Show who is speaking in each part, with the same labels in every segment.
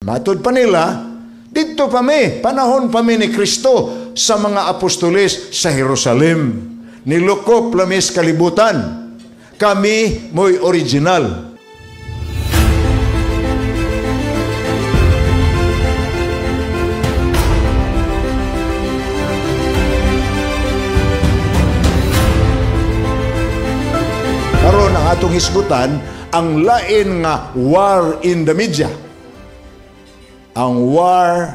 Speaker 1: Matud pa nila, didto pa mi, panahon pa mi ni Kristo sa mga apostoles sa Jerusalem. Nilukop lamis kalibutan. Kami mo'y original. Karon ang atong hisgutan ang lain nga war in the media. Ang war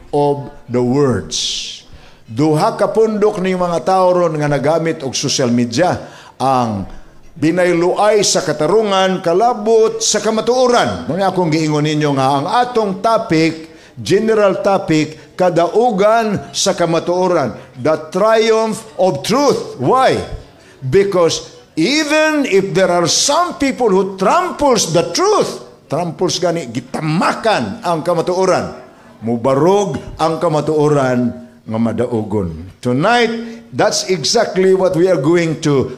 Speaker 1: of the words. Duha ka pundok ning mga tao ron nga nagamit og social media ang binayluay sa katarungan kalabot sa kamatuoran. Muna akong giingon ninyo nga ang atong topic, general topic, kadaugan sa kamatuoran, the triumph of truth. Why? Because even if there are some people who tramples the truth, tramples gani, gitamakan ang kamatuoran, mubarog ang kamatuoran nga madaugon. Tonight, that's exactly what we are going to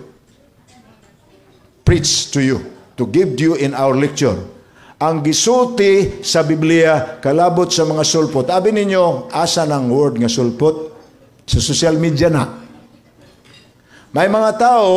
Speaker 1: preach to you, to give you in our lecture. Ang gisulti sa Biblia kalabot sa mga sulpot. Abi ninyo, asa ng word nga sulpot? Sa social media na. May mga tao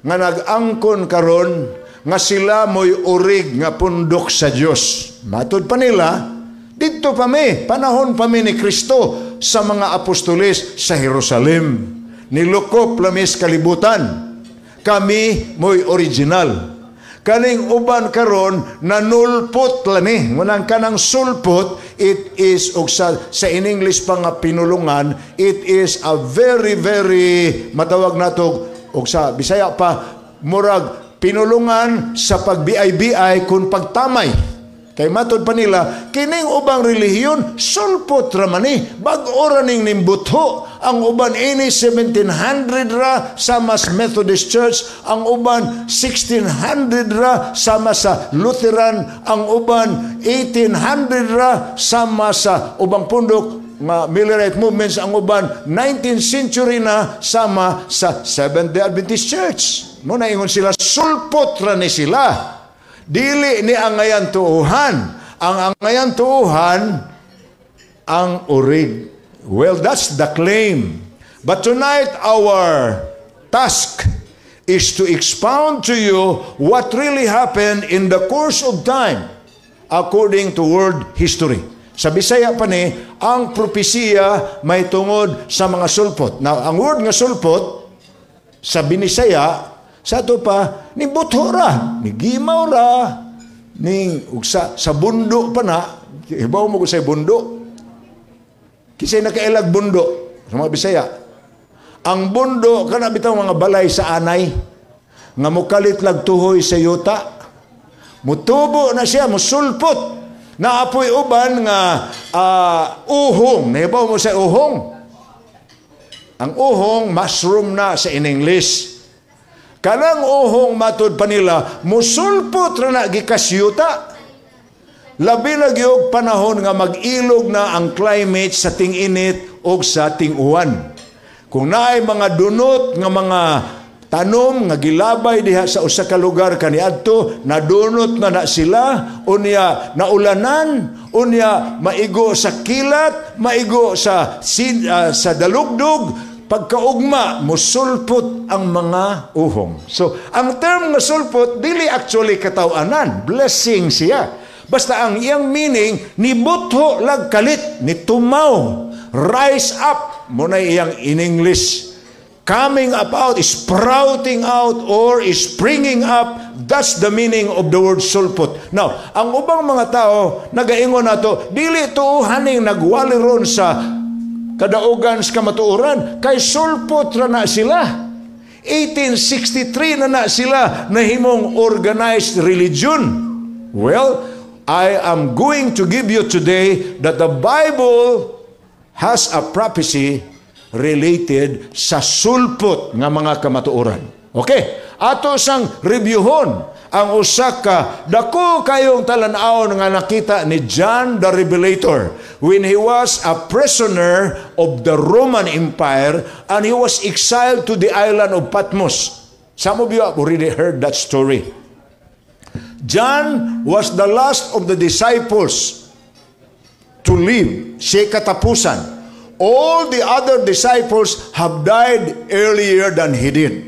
Speaker 1: nga nag-angkon karon nga sila mo'y urig nga pundok sa Dios. Matud pa nila, didto pa mi, panahon pa mi ni Kristo sa mga apostoles sa Jerusalem. Nilukop lamis kalibutan. Kami mo'y original. Kaning uban karon nanulpot lani. Ngunang kanang sulpot, it is og sa in English pa nga pinulungan, it is a very very matawag nato og sa Bisaya pa murag pinulungan sa pagbiay-biay kun pagtamay. Kay matud pa nila, kining ubang relihiyon sulpot ra man ni, bag-o ra ning nimbutho. Ang uban ini 1700 ra sama sa Methodist Church, ang uban 1600 ra sama sa Lutheran, ang uban 1800 ra sama sa ubang pundok nga Millerite movements, ang uban 19th century na sama sa Seventh-day Adventist Church. Mo na ingon sila, sulpot ra ni sila. Dili ni angayan tuuhan. Ang angayan tuuhan, ang urig. Well, that's the claim. But tonight, our task is to expound to you what really happened in the course of time according to world history. Sa Bisaya pa ni, ang propesiya may tungod sa mga sulpot. Now, ang word nga sulpot, sa Binisaya, sa ato pa, ni butho ra, ni gimaw ra, ni ug sa bundo pa na, hibaw mo ko sa bundo. Kisay nakailag bundo sa mga Bisaya. Ang bundo, kana bitaw mga balay sa anay, nga mukalit lag tuhoy sa yuta. Mutubo na siya, musulpot. Naapoy uban nga uhong. Nahibaw mo sa uhong. Ang uhong, mushroom na sa in English. Kanang uhong matud pa nila, musulpot ra na gikasyuta. Labi na gyud panahon nga mag-ilog na ang climate sa ting-init o sa ting-uwan. Kung naay mga dunot nga mga tanom nga gilabay diha sa usa ka lugar kaniadto, nadunot na na sila, unya naulanan, unya maigo sa kilat, maigo sa dalugdog, pagkaugma musulpot ang mga uhong. So, ang term nga sulpot dili actually kataw-anan, blessing siya. Basta ang iyang meaning nibutho lag kalit, nitumaw, rise up, mo na iyang in English. Coming up out, sprouting out, or springing up, that's the meaning of the word sulpot. Now, ang ubang mga tao, nagaingon nato, dili tuuhaning nagwali ron sa kadaugan sa kamatuoran, kay sulpot ra na sila. 1863 na na sila nahimong organized religion. Well, I am going to give you today that the Bible has a prophecy related sa sulpot nga mga kamatuoran. Okay, ato sang reviewhon ang usa ka dako kayong talan-awon nga nakita ni John the Revelator when he was a prisoner of the Roman Empire and he was exiled to the island of Patmos. Some of you have already heard that story. John was the last of the disciples. to live. Siya katapusan. All the other disciples have died earlier than he did.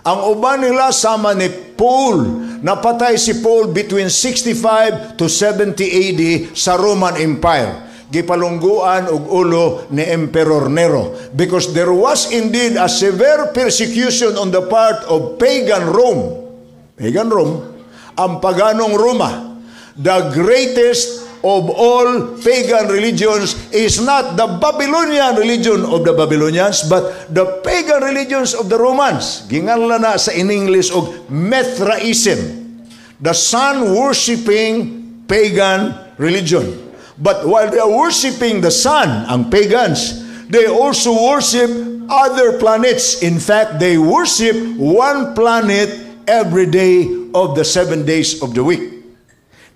Speaker 1: Ang uban nila sama ni Paul, napatay si Paul between 65 to 70 AD sa Roman Empire. Gipalungguan og ulo ni Emperor Nero because there was indeed a severe persecution on the part of pagan Rome. Pagan Rome, ang paganong Roma, the greatest of all pagan religions is not the Babylonian religion of the Babylonians, but the pagan religions of the Romans. Ginganlan na sa in English og Mithraism, the sun-worshipping pagan religion. But while they are worshiping the sun, ang pagans, they also worship other planets. In fact, they worship one planet every day of the 7 days of the week.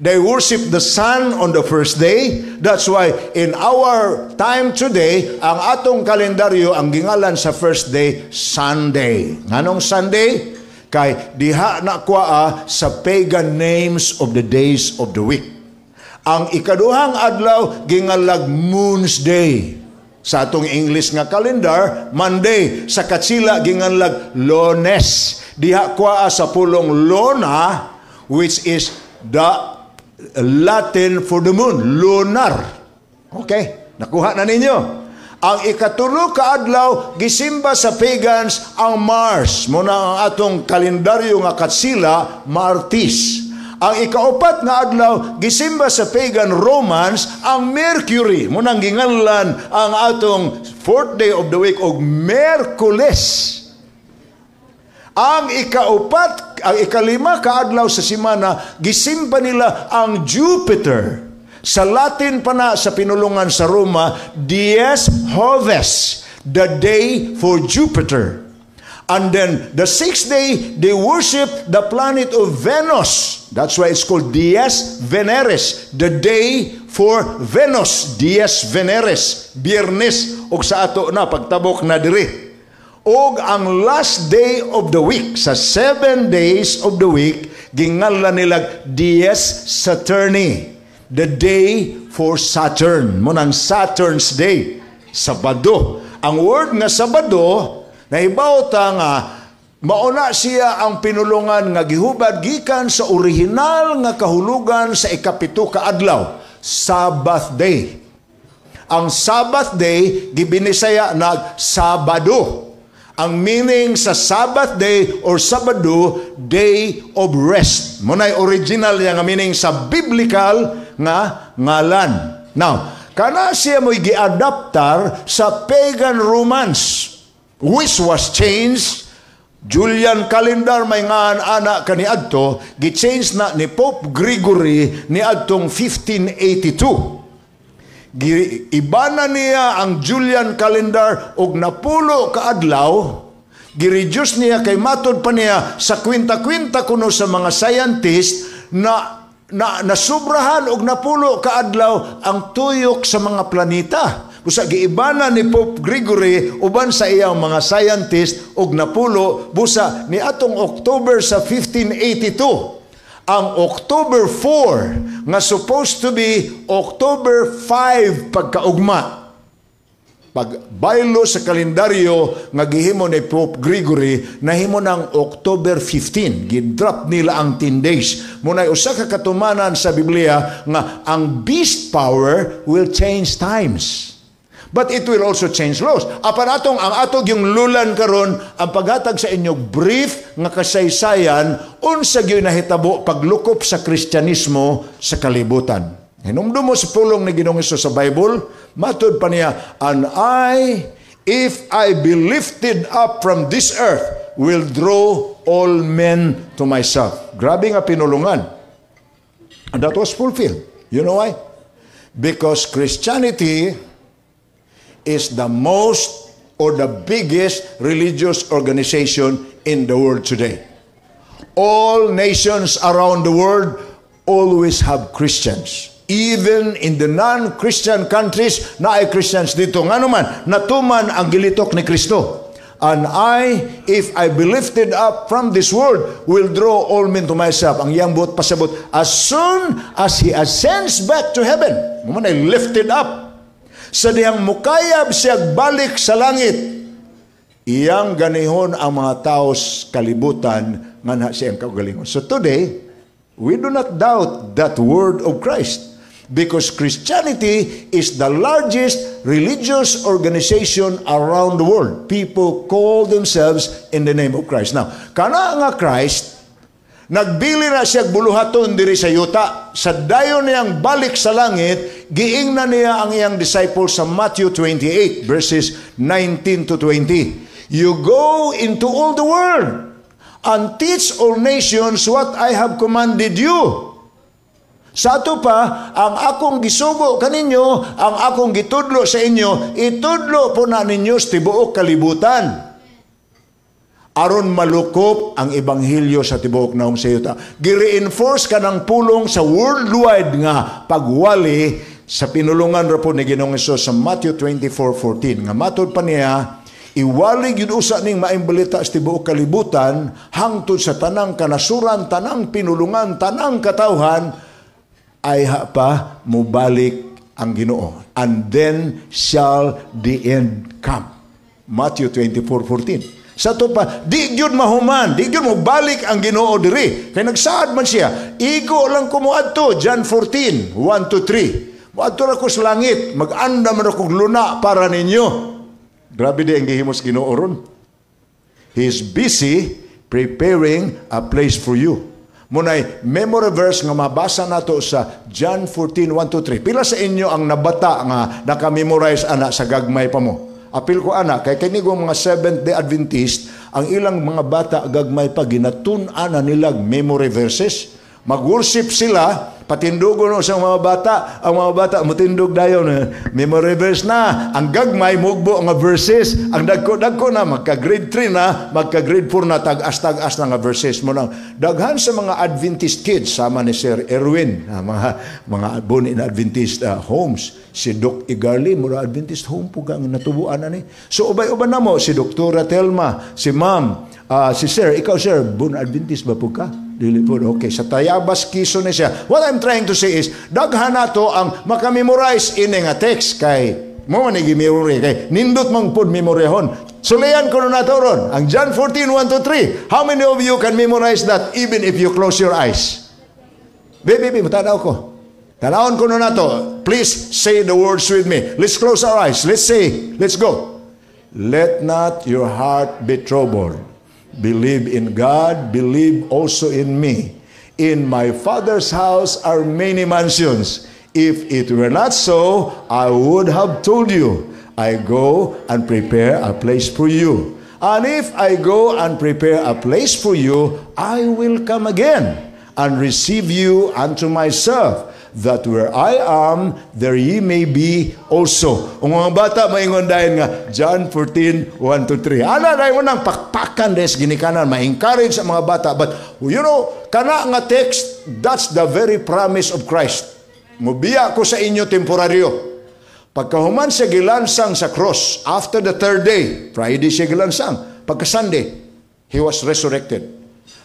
Speaker 1: They worship the sun on the first day. That's why in our time today, ang atong kalendaryo, ang gingalan sa first day, Sunday. Nganong Sunday? Kay diha na kuha sa pagan names of the days of the week. Ang ikaduhang adlaw, gingalag Moon's Day. Sa atong English nga calendar, Monday. Sa Katsila, gingalag Lones. Diha kuha sa pulong lona, which is the Latin for the moon, lunar. Okay, nakuha na ninyo. Ang ikatulo ka adlaw, gisimba sa pagans ang Mars. Muna ang atong kalendaryo nga Katsila, Martis. Ang ikaupat nga adlaw, gisimba sa pagan Romans ang Mercury. Munang ginganlan ang atong fourth day of the week og Merkules. Ang ikaupat, ang ikalima kaadlaw sa simana, gisimba nila ang Jupiter. Sa Latin pa na sa pinulungan sa Roma, Dies Jovis, the day for Jupiter. And then the sixth day, they worship the planet of Venus. That's why it's called Dies Veneris, the day for Venus, Dies Veneris, Biyernes, ug sa ato na pagtabok na diri. Og ang last day of the week, sa 7 days of the week, gingalan nila Dies Saturni, the day for Saturn. Munang Saturn's Day, Sabado. Ang word nga Sabado, nahibaw ta nga mauna siya ang pinulungan nga gihubad gikan sa orihinal nga kahulugan sa ikapito ka adlaw, Sabbath day. Ang Sabbath day gibinisaya nag Sabado. Ang meaning sa Sabbath day or Sabado, day of rest. Muna'y original niya nga meaning sa biblical nga ngalan. Now, kana siya mo'y giadaptar sa pagan Romans, which was changed. Julian calendar may ngaan ana kaniadto, gi-change na ni Pope Gregory niadtong 1582. Ibana niya ang Julian calendar og napulo ka adlaw, gi-reduce niya kay matod pa niya sa kwenta-kwenta kuno sa mga scientist na na nasubrahan og napulo ka adlaw ang tuyok sa mga planeta. Busa giibana ni Pope Gregory uban sa iyang mga scientist og napulo, busa ni atong October sa 1582, ang October 4 nga supposed to be October 5 pagkaugma. Pag baylo sa kalendaryo nga gihimo ni Pope Gregory, nahimo ng October 15. Gidrop nila ang 10 days. Muna'y usa ka katumanan sa Biblia nga ang beast power will change times. But it will also change laws. Apan atong ang atong yung lulan karon ang paghatag sa inyo brief nga kasaysayan unsa gyud nahitabo paglukop sa Kristyanismo sa kalibutan. Hinumdum mo sa pulong ni Ginoong Hesus sa Bible, matud pa niya, "And I, if I be lifted up from this earth, will draw all men to myself." Grabe nga pinulungan. And that was fulfilled. You know why? Because Christianity is the most or the biggest religious organization in the world today. All nations around the world always have Christians. Even in the non-Christian countries, naay Christians dito. Nga naman, natuman ang gilitok ni Kristo. And I, if I be lifted up from this world, will draw all men to myself." Ang iyang buot pasabot, as soon as He ascends back to heaven, mao man lifted up, sa dihang mukayab siya balik sa langit, iyang ganihon ang mga tao sa kalibutan nganha sa iyang kaugalingon. So today, we do not doubt that word of Christ because Christianity is the largest religious organization around the world. People call themselves in the name of Christ. Now, kana nga Christ, nagbili na siya buluhaton diri sa yuta. Sa dayon niyang balik sa langit, giingnan niya ang iyang disciples sa Matthew 28 verses 19 to 20. "You go into all the world and teach all nations what I have commanded you." Sa ato pa, ang akong gisugo kaninyo, ang akong gitudlo sa inyo, itudlo po na ninyo sa tibuok kalibutan aron malukop ang ebanghelyo sa tibuok naong sa yuta. Gi-reinforce kanang pulong sa worldwide nga pagwali sa pinulungan ra po ni Ginoong Hesus sa Matthew 24:14 nga matud pa niya, iwali gyud usa ning maayong balita sa tibuok kalibutan hangtod sa tanang kanasuran, tanang pinulungan, tanang katawhan, ayha pa mubalik ang Ginoo. And then shall the end come. Matthew 24:14. Sa ato pa, di gyud mahuman, di gyud mo balik ang Ginoo diri. Kay nagsaad man siya, "Igo lang ko moadto," John 14, 1 to 3. "Moadto ra ko sa langit, mag-andam ra kog luna para ninyo." Grabe di ang gihimos Ginoo ron. He is busy preparing a place for you. Munay memory verse nga mabasa nato sa John 14, 1 to 3. Pila sa inyo ang nabata nga naka-memorize ana sa gagmay pa mo? Apil ko ana kay kini mga Seventh Day Adventist, ang ilang mga bata gagmay pa ginatun-an na nilag memory verses. Mag-worship sila, patindugon no sa mga bata, ang mga bata mutindog dayon, memory verse na. Ang gagmay mugbo nga verses, ang dagko-dagko na magka grade 3 na, magka grade 4 na, tag-as-tag-as na nga verses mo nang daghan sa mga Adventist kids sama ni Sir Erwin, mga buni na Adventist homes, si Doc Igarli, mura Adventist home po kang natubuan na ni. So ubay-uban na mo si Doktora Telma, si Ma'am, si Sir, ikaw Sir, bun Adventist ba po ka? Dili po. Okay, sa Tayabas, Quezon ni siya. What I'm trying to say is, daghan nato ang makamemorize ini nga text kay mo man memory kay nindot man pod memoryahon. Sulayan ko na nato ron. Ang John 14, 1 to 3. How many of you can memorize that even if you close your eyes? Baby, baby, matanaw ko. Tanawon ko na nato. Please say the words with me. Let's close our eyes. Let's say, let's go. "Let not your heart be troubled. Believe in God, believe also in me. In my Father's house are many mansions. If it were not so, I would have told you. I go and prepare a place for you. And if I go and prepare a place for you, I will come again and receive you unto myself, that where I am, there ye may be also." Ang mga bata maingon dayon nga, John 14, 1 to 3. Ana, dahil mo nang pakpakan des ginikanan, ma-encourage ang mga bata. But, kana nga text, that's the very promise of Christ. "Mubiya ko sa inyo temporaryo." Pagkahuman siya gilansang sa cross, after the third day, Friday siya gilansang, pagka Sunday, He was resurrected.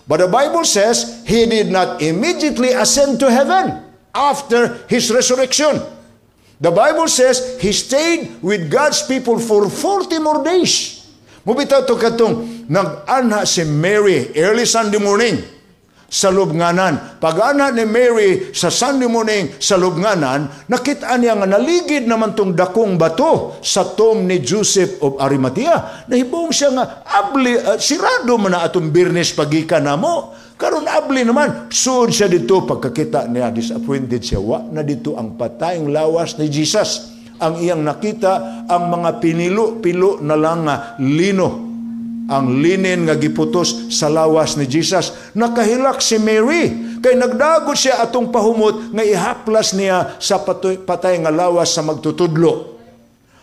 Speaker 1: But the Bible says, He did not immediately ascend to heaven after His resurrection. The Bible says, He stayed with God's people for 40 more days. Mubitaw to katong nag-anha si Mary early Sunday morning sa lubnganan. Pag-anha ni Mary sa Sunday morning sa lubnganan, nakita niya nga naligid naman tong dakong bato sa tomb ni Joseph of Arimathea. Nahibong siya nga, abli, sirado man na atong Biyernes pagikan namo. Karon abli naman, suod siya dito. Pagkakita niya, disappointed siya. Wa na dito ang patayng lawas ni Jesus. Ang iyang nakita, ang mga pinilo-pilo na lang nga lino, ang linen nga giputos sa lawas ni Jesus. Nakahilak si Mary kay nagdagot siya atong pahumot nga ihaplas niya sa patay nga lawas sa magtutudlo.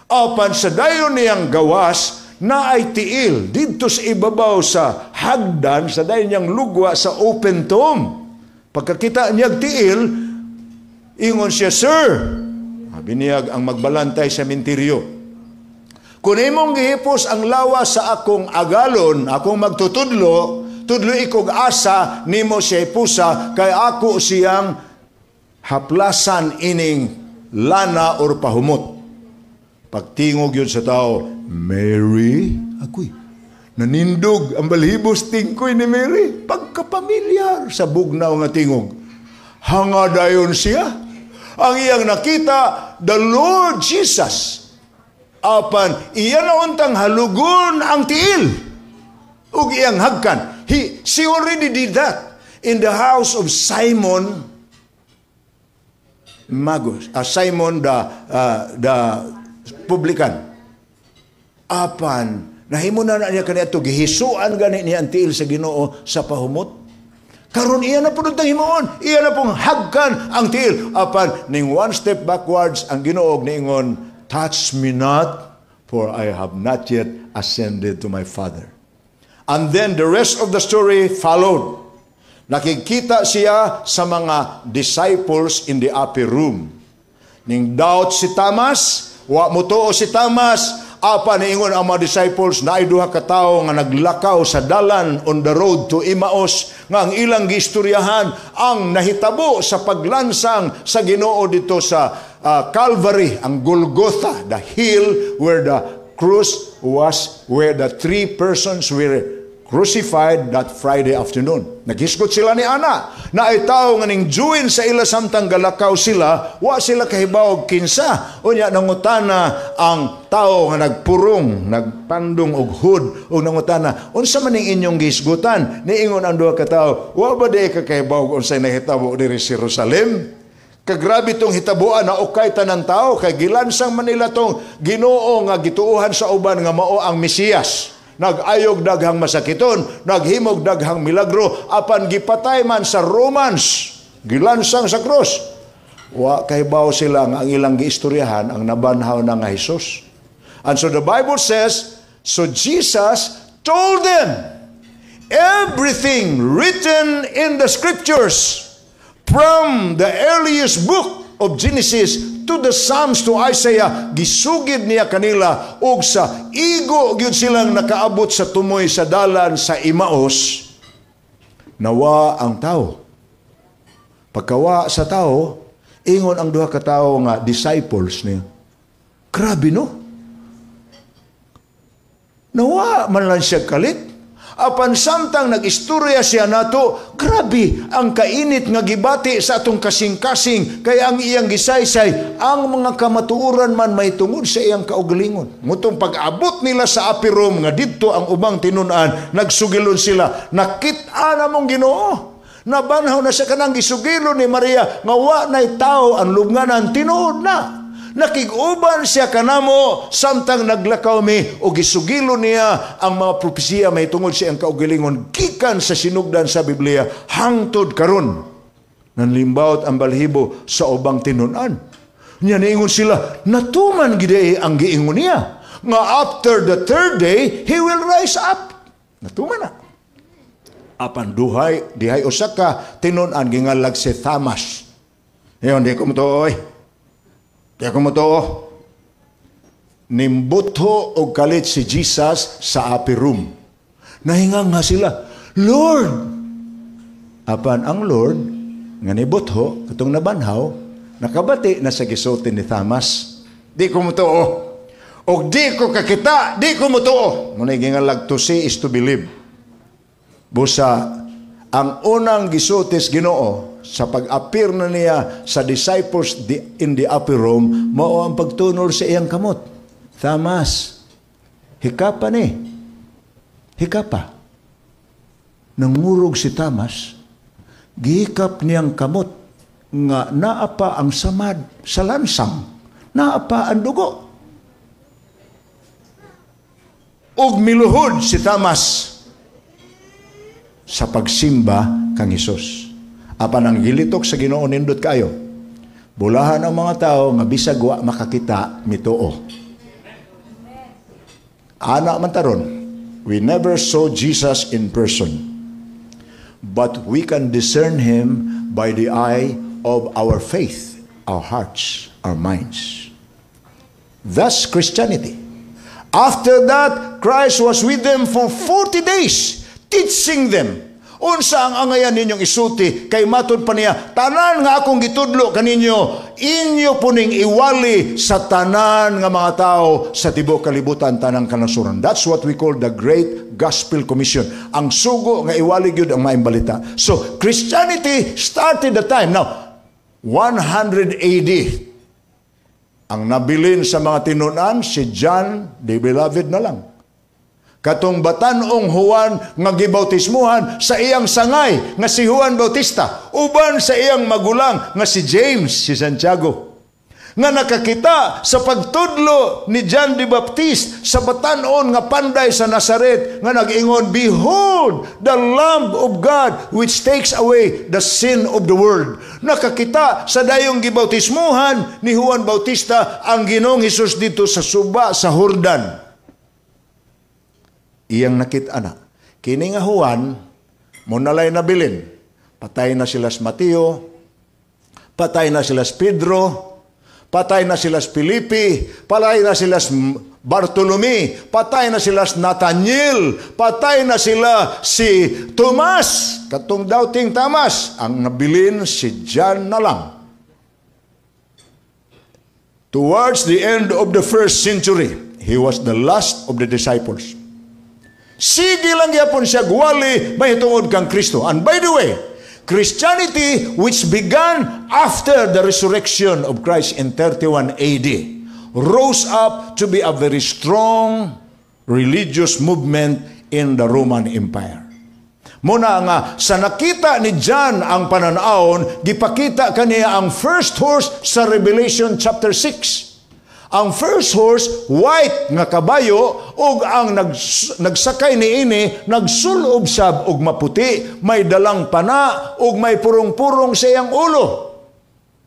Speaker 1: Apan sa dayon niyang gawas, na ay tiil didto sa ibabaw sa hagdan sa dayon niyang lugwa sa open tomb. Pagkakita niya tiil, ingon siya, "Sir," biniyag ang magbalantay sa sementeryo. Kung imong gihipos ang lawas sa akong agalon, akong magtutudlo, tudloi kog asa nimo siya hipusa, kay ako siyang haplasan ining lana or pahumot. Pagtingog gyud sa tao, "Mary," ako'y nanindog ang balhibos tingkoy ni Mary. Pagkapamilyar sa bugnaw nga tingog. Hanga dayon siya. Ang iyang nakita, the Lord Jesus. Apan iya na untang halugon ang tiil ug iyang hagkan. She already did that in the house of Simon Magus, Simon the publican. Apan nahimo na niya kaniadto, gihisuan gani niya ang tiil sa Ginoo sa pahumot. Karon iya na pud himuon, iya na pong hagkan ang tiil. Apan ning one step backwards ang Ginoo, niingon, "Touch me not, for I have not yet ascended to my Father." And then the rest of the story followed. Nakikita siya sa mga disciples in the upper room. Ning doubt si Thomas, wa motuo si Thomas, apa niingon ang mga disciples, naay duha ka tawo nga naglakaw sa dalan, on the road to Emmaus, nga ang ilang giistoryahan ang nahitabo sa paglansang sa Ginoo dito sa Calvary, ang Golgotha, the hill where the cross was, where the three persons were crucified that Friday afternoon. Naghisgot sila ni ana naay tao nga ning join sa ila samtang galakaw sila, wa sila kahibaw og kinsa. Unya nangutana ang tao nga nagpurong, nagpandong og hood, ug nangutana, "Unsa man ning inyong gihisgutan?" Niingon ang duha ka tawo, "Wa ba diay ka kahibaw og unsay nahitabo diri sa Jerusalem? Kagrabe tong hitabuan na okay tanan tao kay gilansang man nila tong Ginoo nga gituohan sa uban nga mao ang Mesiyas. Nag-ayog daghang masakiton, naghimog daghang milagro, apan gipatay man sa Romans, gilansang sa krus." Wa kahibaw sila nga ang ilang giistoryahan ang nabanhaw na nga Hesus. And so the Bible says, so Jesus told them everything written in the scriptures, from the earliest book of Genesis to the Psalms to Isaiah, gisugid niya kanila, ug sa igo gyud silang nakaabot sa tumoy sa dalan sa Emmaus, nawa ang tao. Pagkawa sa tao, ingon ang duha ka tawo nga disciples niya, "Grabe, no? Nawa man lang siya kalit. Apan samtang nag-istorya siya nato, grabe ang kainit nga gibati sa atong kasing-kasing, kay ang iyang gisaysay ang mga kamatuoran man may tungod sa iyang kaugalingon." Mutong pag-abot nila sa upper room nga didto ang ubang tinun-an, nagsugilon sila, "Nakit-an namong Ginoo. Nabanhaw na siya, kanang gisugilon ni Maria nga wa nay tao ang lubnganan, tinuod na. Nakig-uban siya kanamo samtang naglakaw mi, o gisugilo niya ang mga propesiya may tungod sa iyang kaugalingon gikan sa sinugdan sa Biblia hangtod karon." Nanlimbawot ang balhibo sa ubang tinun-an. Nya niingon sila, "Natuman gid ang giingon niya nga after the third day he will rise up. Natuman na." Apan duhay dihay usa ka tinun-an gingalag si Thomas. "Yon, di ko mo oy. Di ako motuo." Nimbutho og kalit si Jesus sa upper room. Nahinga nga sila, "Lord!" Apan ang Lord, nga nibutho, katong nabanhaw, nakabati na sa gisulti ni Thomas. "Di ko motuo. Og di ko kakita, di ko motuo." Muna gingalag, to see is to believe. Busa, ang unang gisulti sa Ginoo sa pag-appear na niya sa disciples in the upper room, mao ang pagtunol sa iyang kamot. "Thomas, hikapa ni. Hikapa." Nangurog si Thomas, gihikap niyang kamot nga naa pa ang samad sa lansang, naa pa ang dugo. Ug miluhod si Thomas sa pagsimba kang Hesus. Apan ang gilitok sa Ginoo, nindot kayo. Bulahan ang mga tao nga bisag wa makakita mituo. Ana man taron, we never saw Jesus in person. But we can discern Him by the eye of our faith, our hearts, our minds. Thus Christianity. After that, Christ was with them for 40 days, teaching them. Unsa ang angayan ninyong isulti kay matud pa niya, tanan nga akong gitudlo kaninyo, inyo puning iwali sa tanan nga mga tao sa tibuok kalibutan, tanang kanasuran. That's what we call the Great Gospel Commission. Ang sugo nga iwali gyud ang maayong balita. So, Christianity started the time. Now, 100 AD, ang nabilin sa mga tinunan, si John the Beloved na lang. Katong batanong Juan nga gibautismuhan sa iyang sangay nga si Juan Bautista, uban sa iyang magulang nga si James, si Santiago. Nga nakakita sa pagtudlo ni John the Baptist sa batanon nga panday sa Nazaret nga nag-ingon, "Behold, the Lamb of God which takes away the sin of the world." Nakakita sa dayong gibautismuhan ni Juan Bautista ang Ginoong Hesus dito sa suba sa Jordan. Iyang nakita na. Kini nga Juan, mao na lay nabilin. Patay na sila sa Mateo, patay na sila sa Pedro, patay na sila sa Felipe, patay na sila sa Bartolome, patay na sila sa Nathaniel, patay na sila si Tomas, katong Doubting Thomas, ang nabilin si John na lang. Towards the end of the first century, he was the last of the disciples. Sige lang gyapon siya gwali mahitungod kang Kristo. And by the way, Christianity, which began after the resurrection of Christ in 31 AD, rose up to be a very strong religious movement in the Roman Empire. Muna nga, sa nakita ni John ang pananawon, gipakita kaniya ang first horse sa Revelation chapter 6. Ang first horse, white nga kabayo, ug ang nagsakay niini nagsulob sab og maputi, may dalang pana, ug may purong-purong sa iyang ulo.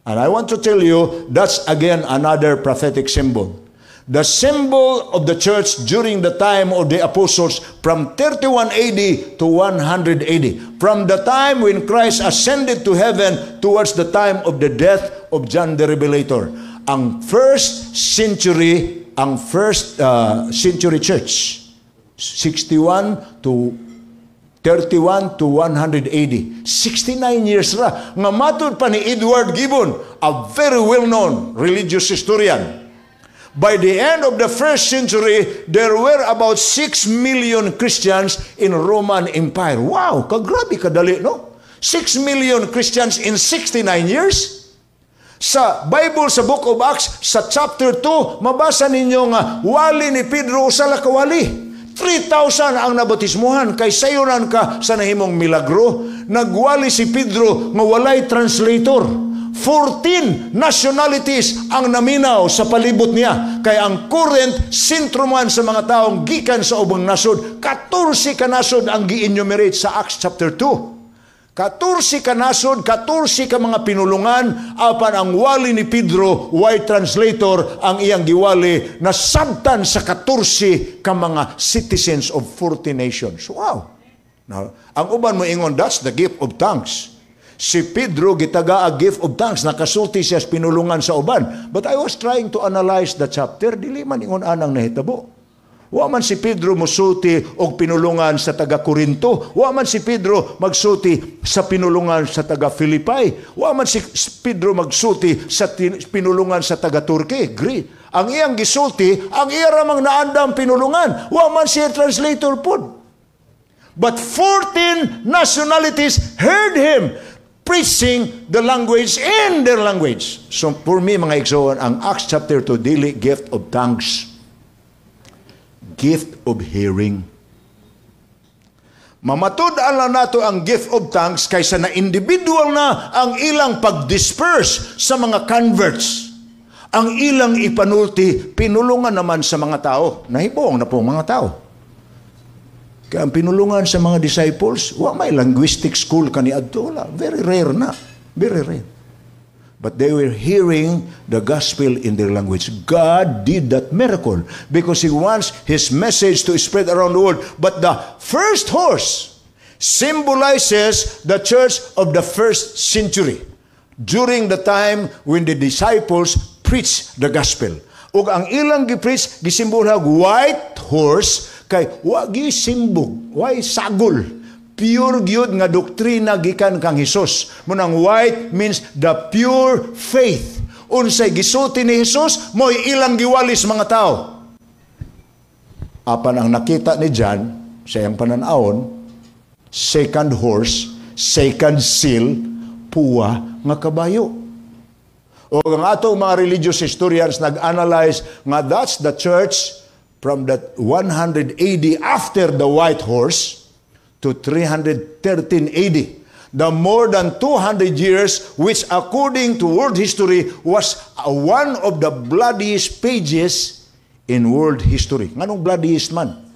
Speaker 1: And I want to tell you, that's again another prophetic symbol. The symbol of the church during the time of the apostles from 31 AD to 100 AD. From the time when Christ ascended to heaven towards the time of the death of John the Revelator. Ang first century church, 61 to 31 to 100 AD. 69 years ra. Nga matud pa ni Edward Gibbon, a very well-known religious historian, by the end of the first century, there were about 6 million Christians in Roman Empire. Wow, kagrabe kadali, no? 6 million Christians in 69 years? Sa Bible, sa Book of Acts, sa chapter 2, mabasa ninyo nga, wali ni Pedro usa ka wali. 3,000 ang nabautismuhan kay sayunan ka sa nahimong milagro. Nagwali si Pedro nga walay translator. 14 nationalities ang naminaw sa palibot niya. Kay ang current sentro man sa mga taong gikan sa ubang nasod, 14 ka nasod ang gi-enumerate sa Acts chapter 2. 14 ka nasod, 14 ka mga pinulungan, apan ang wali ni Pedro, way translator, ang iyang giwali, nasabtan sa 14 ka mga citizens of 40 nations. Wow! Now, ang uban mo ingon, that's the gift of tongues. Si Pedro gitaga a gift of tongues, nakasulti siya sa pinulungan sa uban. But I was trying to analyze the chapter, dili man ingon anang nahitabo. Wa man si Pedro musulti og pinulungan sa taga Corinto. Wa man si Pedro magsulti sa pinulungan sa taga Philippi. Wa man si Pedro magsulti sa pinulungan sa taga Turkey, Greek. Ang iyang gisulti, ang iya ramang naandam pinulungan. Wa man siya translator pod. But 14 nationalities heard him preaching the language in their language. So for me, mga igsoon, ang Acts chapter 2, dili gift of tongues. Gift of hearing. Mamatud-an lang nato ang gift of tongues kaysa na individual na ang ilang pag-disperse sa mga converts. Ang ilang ipanulti, pinulungan naman sa mga tao. Nahibong na po mga tao. Kaya ang pinulungan sa mga disciples, wa may linguistic school kaniadto. Wala. Very rare na. Very rare. But they were hearing the gospel in their language. God did that miracle because He wants His message to spread around the world. But the first horse symbolizes the church of the first century during the time when the disciples preached the gospel. Ug ang ilang gi-preach, gisimbolhag white horse kay wa gisimbog, way sagol. Pure gyud nga doktrina gikan kang Hesus. Munang white means the pure faith. Unsay gisulti ni Hesus, mo'y ilang giwalis mga tao. Apan ang nakita ni John sa iyang pananawon, second horse, second seal, puwa nga kabayo. O ang atong mga religious historians nag-analyze nga that's the church from the 100 AD after the white horse to 313 AD. The more than 200 years, which according to world history was one of the bloodiest pages in world history. Nganong bloodiest man?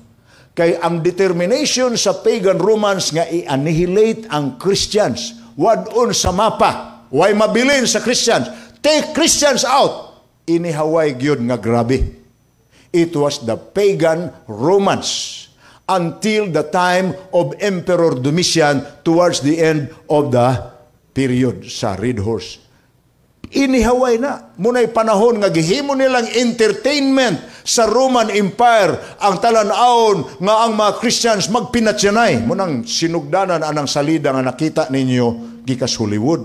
Speaker 1: Kay ang determination sa pagan Romans nga i-annihilate ang Christians, wad-on sa mapa, way mabilin sa Christians, take Christians out, inihaway gyud nga grabe. It was the pagan Romans until the time of Emperor Domitian towards the end of the period sa Red Horse. Inihaway na. Muna'y panahon nga gihimo nilang entertainment sa Roman Empire ang talan-awon nga ang mga Christians magpinatyanay. Munang sinugdanan anang salida nga nakita ninyo gikas Hollywood,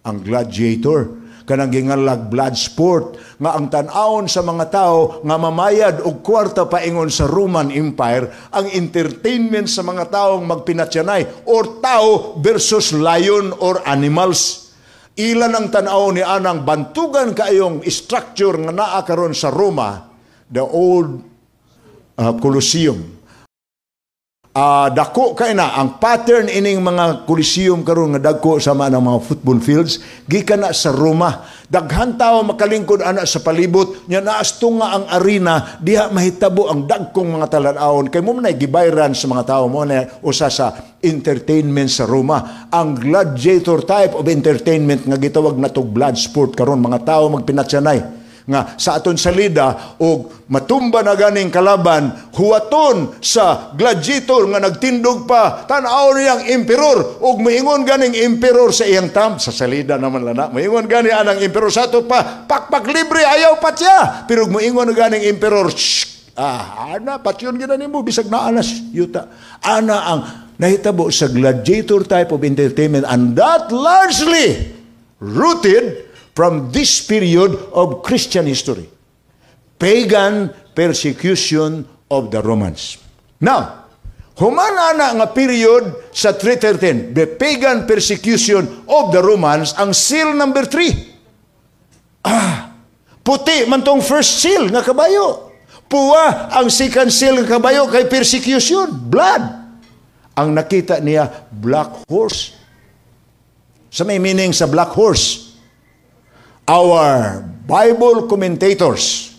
Speaker 1: ang Gladiator, kanang gingalag blood sport nga ang tan-awon sa mga tao nga mamayad og kwarta paingon sa Roman Empire ang entertainment sa mga taong magpinatyanay or tao versus lion or animals. Ilan ang tan-aw ni anang bantugan kaayong structure nga naa karon sa Roma, the old Colosseum. Dako kay na ang pattern ining mga Coliseum karon nga dagko sama ng mga football fields gikan na sa Roma. Daghan tawo makalingkod ana sa palibot nya, naasto nga ang arena diha mahitabo ang dagkong mga talan-awon kay mo man gibayran sa mga tawo. Mo na usa sa entertainment sa Roma, ang gladiator type of entertainment nga gitawag natog blood sport karon, mga tawo magpinatyanay nga sa aton salida og matumba na ganing kalaban, huwaton sa gladiator nga nagtindog pa, tan-aw niyang emperor og moingon ganing emperor sa iyang tam sa salida naman lana, moingon gani anang emperor sa ato pa, "Pakpak, libre, ayaw patya." Pero moingon ganing emperor, "Shh, ah, ana patyon gina nimo bisag naa na yuta." Ana ang nahitabo sa gladiator type of entertainment, and that largely rooted from this period of Christian history. Pagan persecution of the Romans. Now, human ana nga period sa 313, the pagan persecution of the Romans, ang seal number 3. Ah, puti man tong first seal nga kabayo. Puwa ang second seal nga kabayo kay persecution, blood. Ang nakita niya, black horse. Sa may meaning sa black horse? Our Bible commentators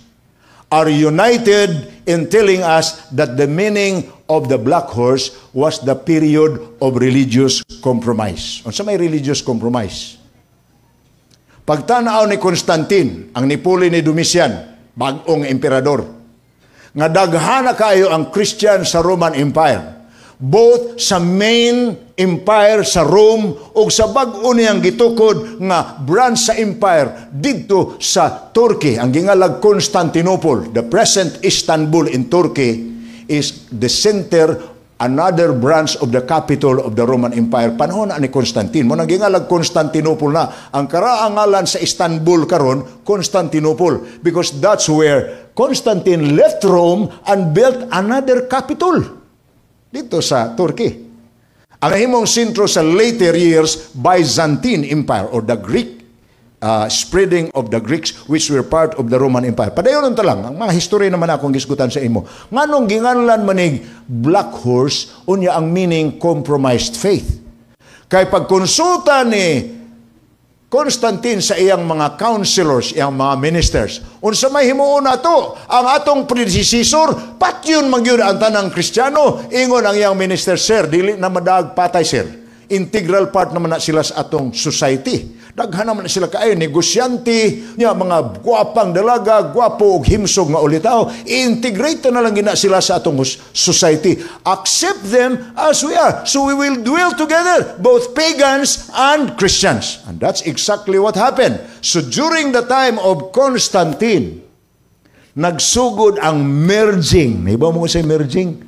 Speaker 1: are united in telling us that the meaning of the black horse was the period of religious compromise. Unsa may religious compromise? Pagtanaw ni Constantine, ang nipuli ni Domitian, bag-ong emperador, nga daghana kayo ang Christian sa Roman Empire, both sa main empire sa Rome ug sa bag-o niyang gitukod nga branch sa empire didto sa Turkey, ang gingalag Constantinople. The present Istanbul in Turkey is the center, another branch of the capital of the Roman Empire panahon na ni Constantine. Mo nang gingalag Constantinople na ang karaang ngalan sa Istanbul karon, Constantinople, because that's where Constantine left Rome and built another capital dito sa Turkey. Ang nahimong sentro sa later years, Byzantine Empire or the Greek spreading of the Greeks which were part of the Roman Empire. Padayon ta lang, ang mga history naman akong gisgutan sa imo. Nganong ginganlan manig black horse, unya ang meaning compromised faith? Kay pagkonsulta ni Constantine sa iyang mga counselors, iyang mga ministers, unsa may himuon nato? Ang atong predecessor, patyon man gyud ang tanang Kristiyano. Ingon ang iyang minister, "Sir, dili na madaag patay, sir. Integral part naman na sila sa atong society. Daghan naman na sila kaayo negosyante, nya mga gwapang dalaga, gwapo ug himsog nga ulitaw. Integrate na lang gina sila sa atong society. Accept them as we are. So we will dwell together, both pagans and Christians." And that's exactly what happened. So during the time of Constantine, Nagsugod ang merging. Nahibaw mo sa merging?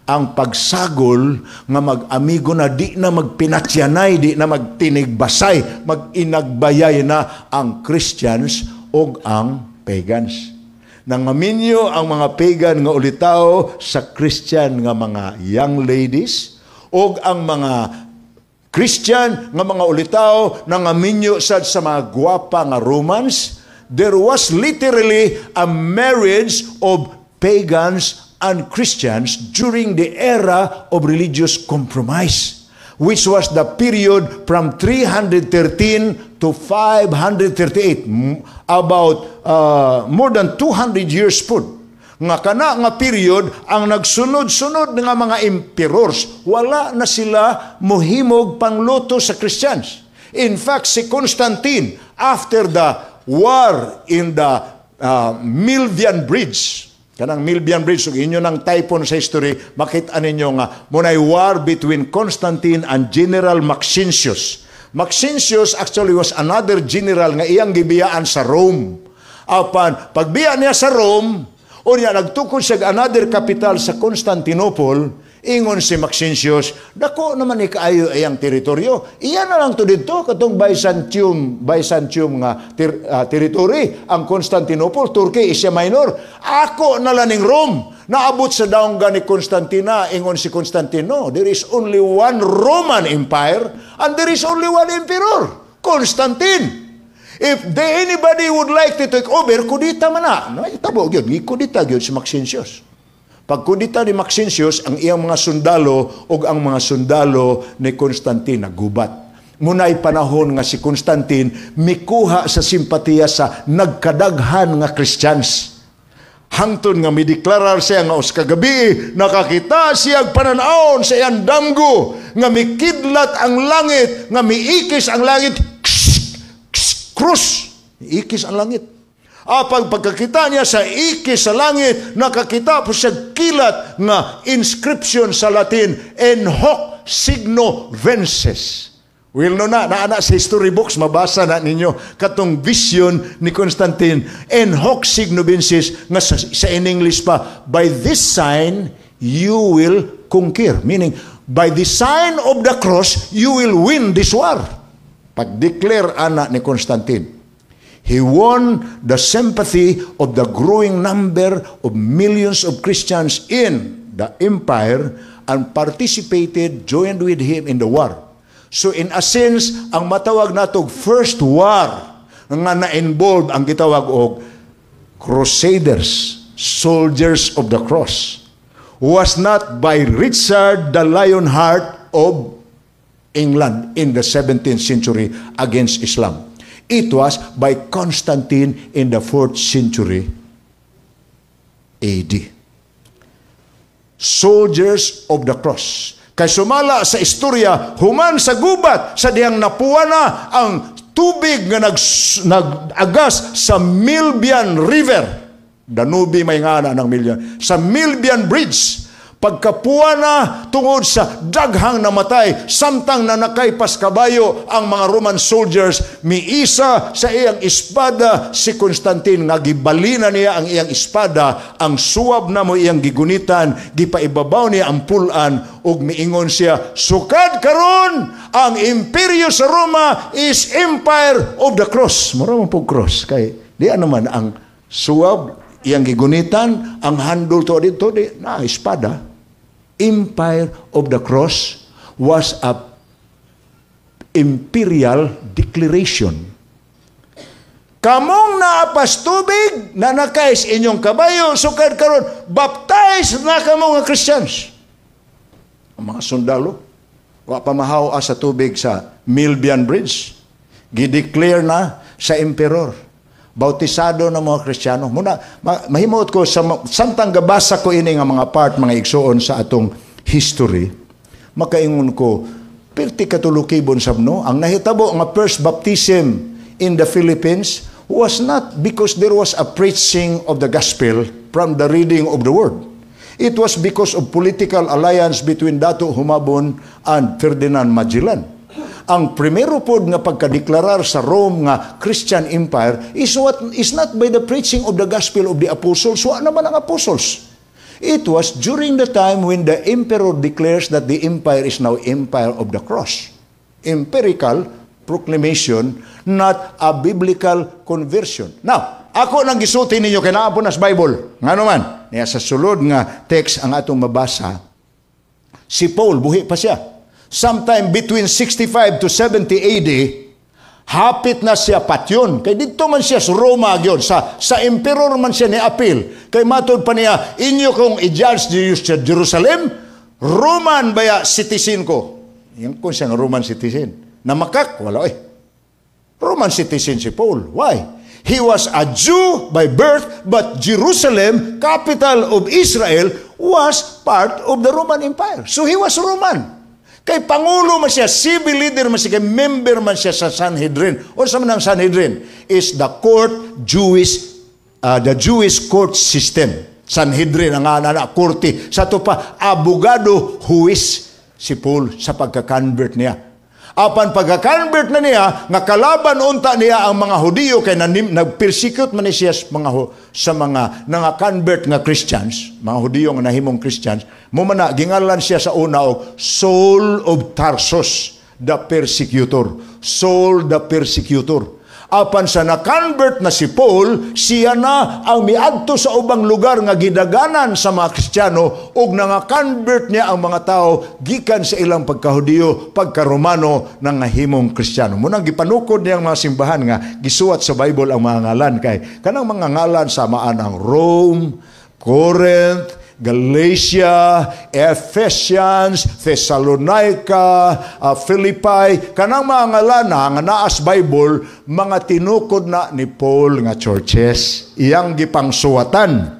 Speaker 1: Ang pagsagol nga mag-amigo na, di na magpinatyanay, di na magtinigbasay, mag-inagbayay na ang Christians o ang pagans. Nangaminyo ang mga pagan nga ulitawo sa Christian nga mga young ladies o ang mga Christian nga mga ulitawo nangaminyo sad sa mga gwapa nga Romans. There was literally a marriage of pagans and Christians during the era of religious compromise, which was the period from 313 to 538, about more than 200 years po. Nga kana nga period ang nagsunod-sunod nga mga emperors, wala na sila mohimog pangluto sa Christians. In fact, si Constantine, after the war in the Milvian Bridge, kanang Milvian Bridge, ug inyo nang typon sa history, makita ninyo nga munay war between Constantine and General Maxentius. Maxentius actually was another general nga iyang gibiyaan sa Rome. Apan pagbiya niya sa Rome, unya nagtukod siya another capital sa Constantinople, ingon si Maxentius, "Dako naman ni kaayo iyang teritoryo. Iya na lang to didto katong Byzantium nga territory, ang Constantinople, Turkey, Asia Minor. Ako na lang ning Rome." Naabot sa daunggan ni Constantina, ingon si Constantino, "There is only one Roman Empire and there is only one emperor, Constantine. If anybody would like to take over, kudita man na." No, tabo gyud, gikudita gyud si Maxentius. Pagkudita ni Maxentius, ang iyang mga sundalo ug ang mga sundalo ni Constantine nagubat. Munay panahon nga si Constantine mikuha sa simpatiya sa nagkadaghan nga Christians. Hangtod nga mideklarar siya nga usa ka gabi nakakita siya pananawon sa iyang damgo nga mikidlat ang langit, nga miikis ang langit, krus, ikis ang langit. Apag pagkakita niya sa ikis sa langit, nakakita po siya kilat nga inscription sa Latin, "In hoc signo vinces." Well, no na, naana sa history books, mabasa na ninyo katong vision ni Constantine, "In hoc signo vinces," nga sa in English pa, "By this sign, you will conquer." Meaning, by the sign of the cross, you will win this war. Pag-declare ana ni Constantine, he won the sympathy of the growing number of millions of Christians in the empire and participated, joined with him in the war. So in a sense, ang matawag natog first war nga na-involve ang gitawag og Crusaders, soldiers of the cross, was not by Richard the Lionheart of England in the 17th century against Islam. It was by Constantine in the 4th century AD. Soldiers of the cross. Kay sumala sa istorya, human sa gubat, sa dihang napuwa na ang tubig nga nag-agas sa Milvian River. Danube may ngana ng Milvian. Sa Milvian Bridge, pagkapuwa na tungod sa daghang namatay, samtang nanakay pas kabayo ang mga Roman soldiers, miisa sa iyang espada si Constantine nga gibalina niya ang iyang espada, ang suwab na mo iyang gigunitan, gipaibabaw niya ang pulan ug miingon siya, "Sukad karon ang imperyo sa Roma is empire of the cross." Mura man pug cross kay di ano man ang suwab iyang gigunitan, ang handle to dito di na espada. Empire of the cross was a imperial declaration. Kamong naapas tubig, na nakay sa inyong kabayo, sukad karon, baptize na kamo nga Christians. Ang mga sundalo, wa pa mahaw sa tubig sa Milvian Bridge, gideclare na sa emperor. Bautisado ng mga Kristiyano. Muna, mahimot ko, sa, samtang gabasa ko ini nga mga part, mga igsuon, sa atong history, makaingon ko, pirti katulukibon sabno, ang nahitabo nga first baptism in the Philippines was not because there was a preaching of the gospel from the reading of the word. It was because of political alliance between Datu Humabon and Ferdinand Magellan. Ang primero pod nga pagkadeklarar sa Rome nga Christian Empire is not by the preaching of the gospel of the apostles. Wa naman ang apostles. It was during the time when the emperor declares that the empire is now empire of the cross. Empirical proclamation, not a biblical conversion. Now, ako nang gisulti ninyo kay naa po nas Bible. Ngano man? Niya sa sulod nga text ang atong mabasa, si Paul buhi pa siya. Sometime between 65 to 70 AD, hapit na siya patyon. Kay didto man siya sa Roma gyud, sa emperor man siya ni appeal. Kay matud pa niya, "Inyo kong i-judge sa Jerusalem, Roman baya citizen ko." Yung kung siya nga Roman citizen. Namakak, wala eh. Roman citizen si Paul. Why? He was a Jew by birth, but Jerusalem, capital of Israel, was part of the Roman Empire. So he was Roman. Kay pangulo man siya, civil leader man siya, kay member man siya sa Sanhedrin. O sa man ang Sanhedrin is the court Jewish, the Jewish court system. Sanhedrin, ang nga na korte. Sa ato pa, abogado huwis si Paul sa pagka-convert niya. Apan pagka-convert na niya, nga kalaban unta niya ang mga Hudiyo kay nag-persecute man ni siya sa mga nanga-convert nga Christians, mga Hudiyo nga nahimong Christians, mo man na gingalan siya sa una og Saul of Tarsus, the persecutor. Saul the persecutor. Apan sa na-convert na si Paul, siya na ang miadto sa ubang lugar nga gidaganan sa mga Kristiyano ug nanga-convert niya ang mga tao gikan sa ilang pagkahudiyo, pagka-Romano nang nahimong Kristiyano. Munang gipanukod niya ang mga simbahan nga gisuwat sa Bible ang mga ngalan kay kanang mga ngalan samaan ang Rome, Corinth, Galatia, Ephesians, Thessalonica, Philippi, kanang mga ngalan na nga naas Bible, mga tinukod na ni Paul nga churches. Iyang gipangsuwatan.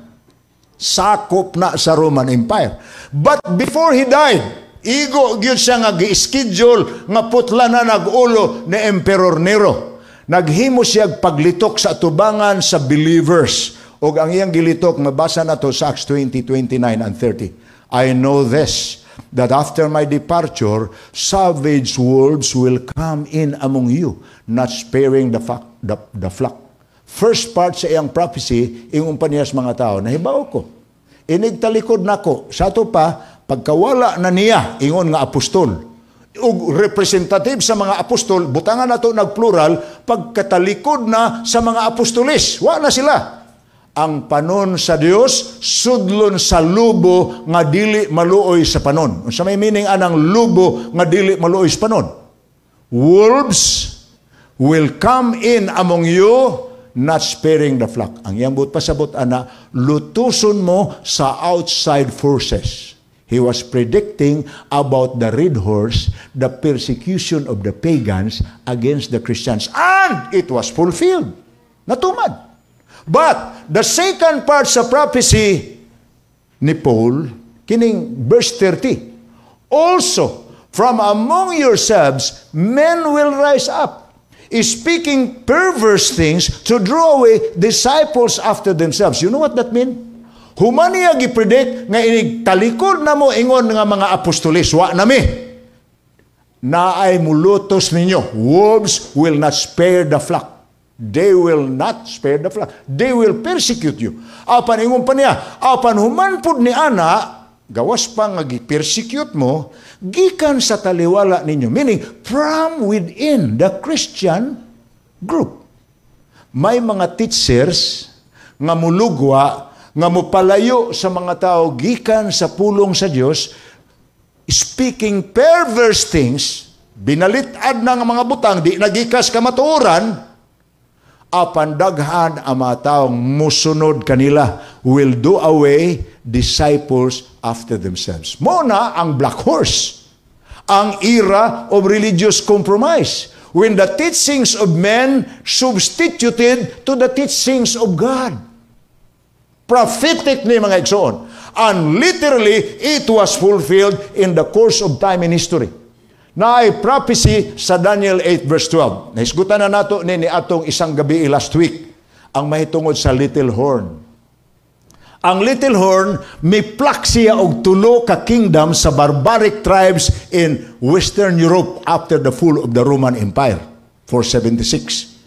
Speaker 1: Sakop na sa Roman Empire. But before he died, igo gyud siya nga gi-schedule nga putla na nag-ulo ni Emperor Nero. Naghimo siya paglitok sa atubangan sa believers. Og ang iyang gilitok, mabasa na to sa Acts 20, 29 and 30. "I know this, that after my departure, savage wolves will come in among you, not sparing the flock." First part sa iyang prophecy, ingon pa niya sa mga tao, "Nahibaw ko. Inig talikod nako." Sa ato pa, pagkawala na niya, ingon nga apostol, ug representative sa mga apostol, butangan nato nagplural, pagkatalikod na sa mga apostoles, wa na sila. Ang panon sa Dios sudlon sa lubo nga dili maluoy sa panon. Unsa may meaning anang lubo nga dili maluoy sa panon? Wolves will come in among you, not sparing the flock. Ang iyang buot pasabot ana, lutuson mo sa outside forces. He was predicting about the red horse, the persecution of the pagans against the Christians. And it was fulfilled. Natuman. But the second part sa prophecy ni Paul, kining verse 30, "Also, from among yourselves, men will rise up, speaking perverse things to draw away disciples after themselves." You know what that mean? Human niya gipredict nga inig talikod na mo ingon nga mga apostolis, wa nami. Naay mulutos ninyo. Wolves will not spare the flock. They will not spare the flock. They will persecute you. Apan ingon pa niya, apan human pud ni ana, gawas pa nga gi-persecute mo, gikan sa taliwala ninyo. Meaning, from within the Christian group. May mga teachers nga mulugwa, nga mupalayo sa mga tao gikan sa pulong sa Dios, speaking perverse things, binalit-ad na nga mga butang, di nagikas kamatuoran, apan daghan ang mga taong musunod kanila, will do away disciples after themselves. Mo na ang black horse, ang era of religious compromise, when the teachings of men substituted to the teachings of God. Prophetic ni, mga igsoon. And literally, it was fulfilled in the course of time in history. Naay prophecy sa Daniel 8 verse 12. Nahisgutan na nato ni atong isang gabi last week ang mahitungod sa little horn. Ang little horn, mi-pluck siya og tulo ka kingdom sa barbaric tribes in Western Europe after the fall of the Roman Empire, 476.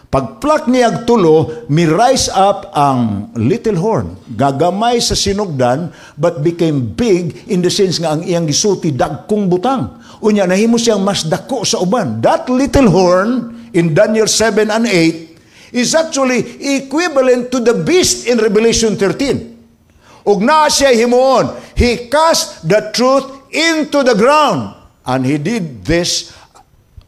Speaker 1: Pag-pluck niya og tulo, mi rise up ang little horn. Gagamay sa sinugdan, but became big in the sense nga ang iyang gisulti dagkong butang. Unya, nahimo siyang mas dako sa uban. That little horn in Daniel 7 and 8 is actually equivalent to the beast in Revelation 13. Ug naa siya himuon, he cast the truth into the ground. And he did this,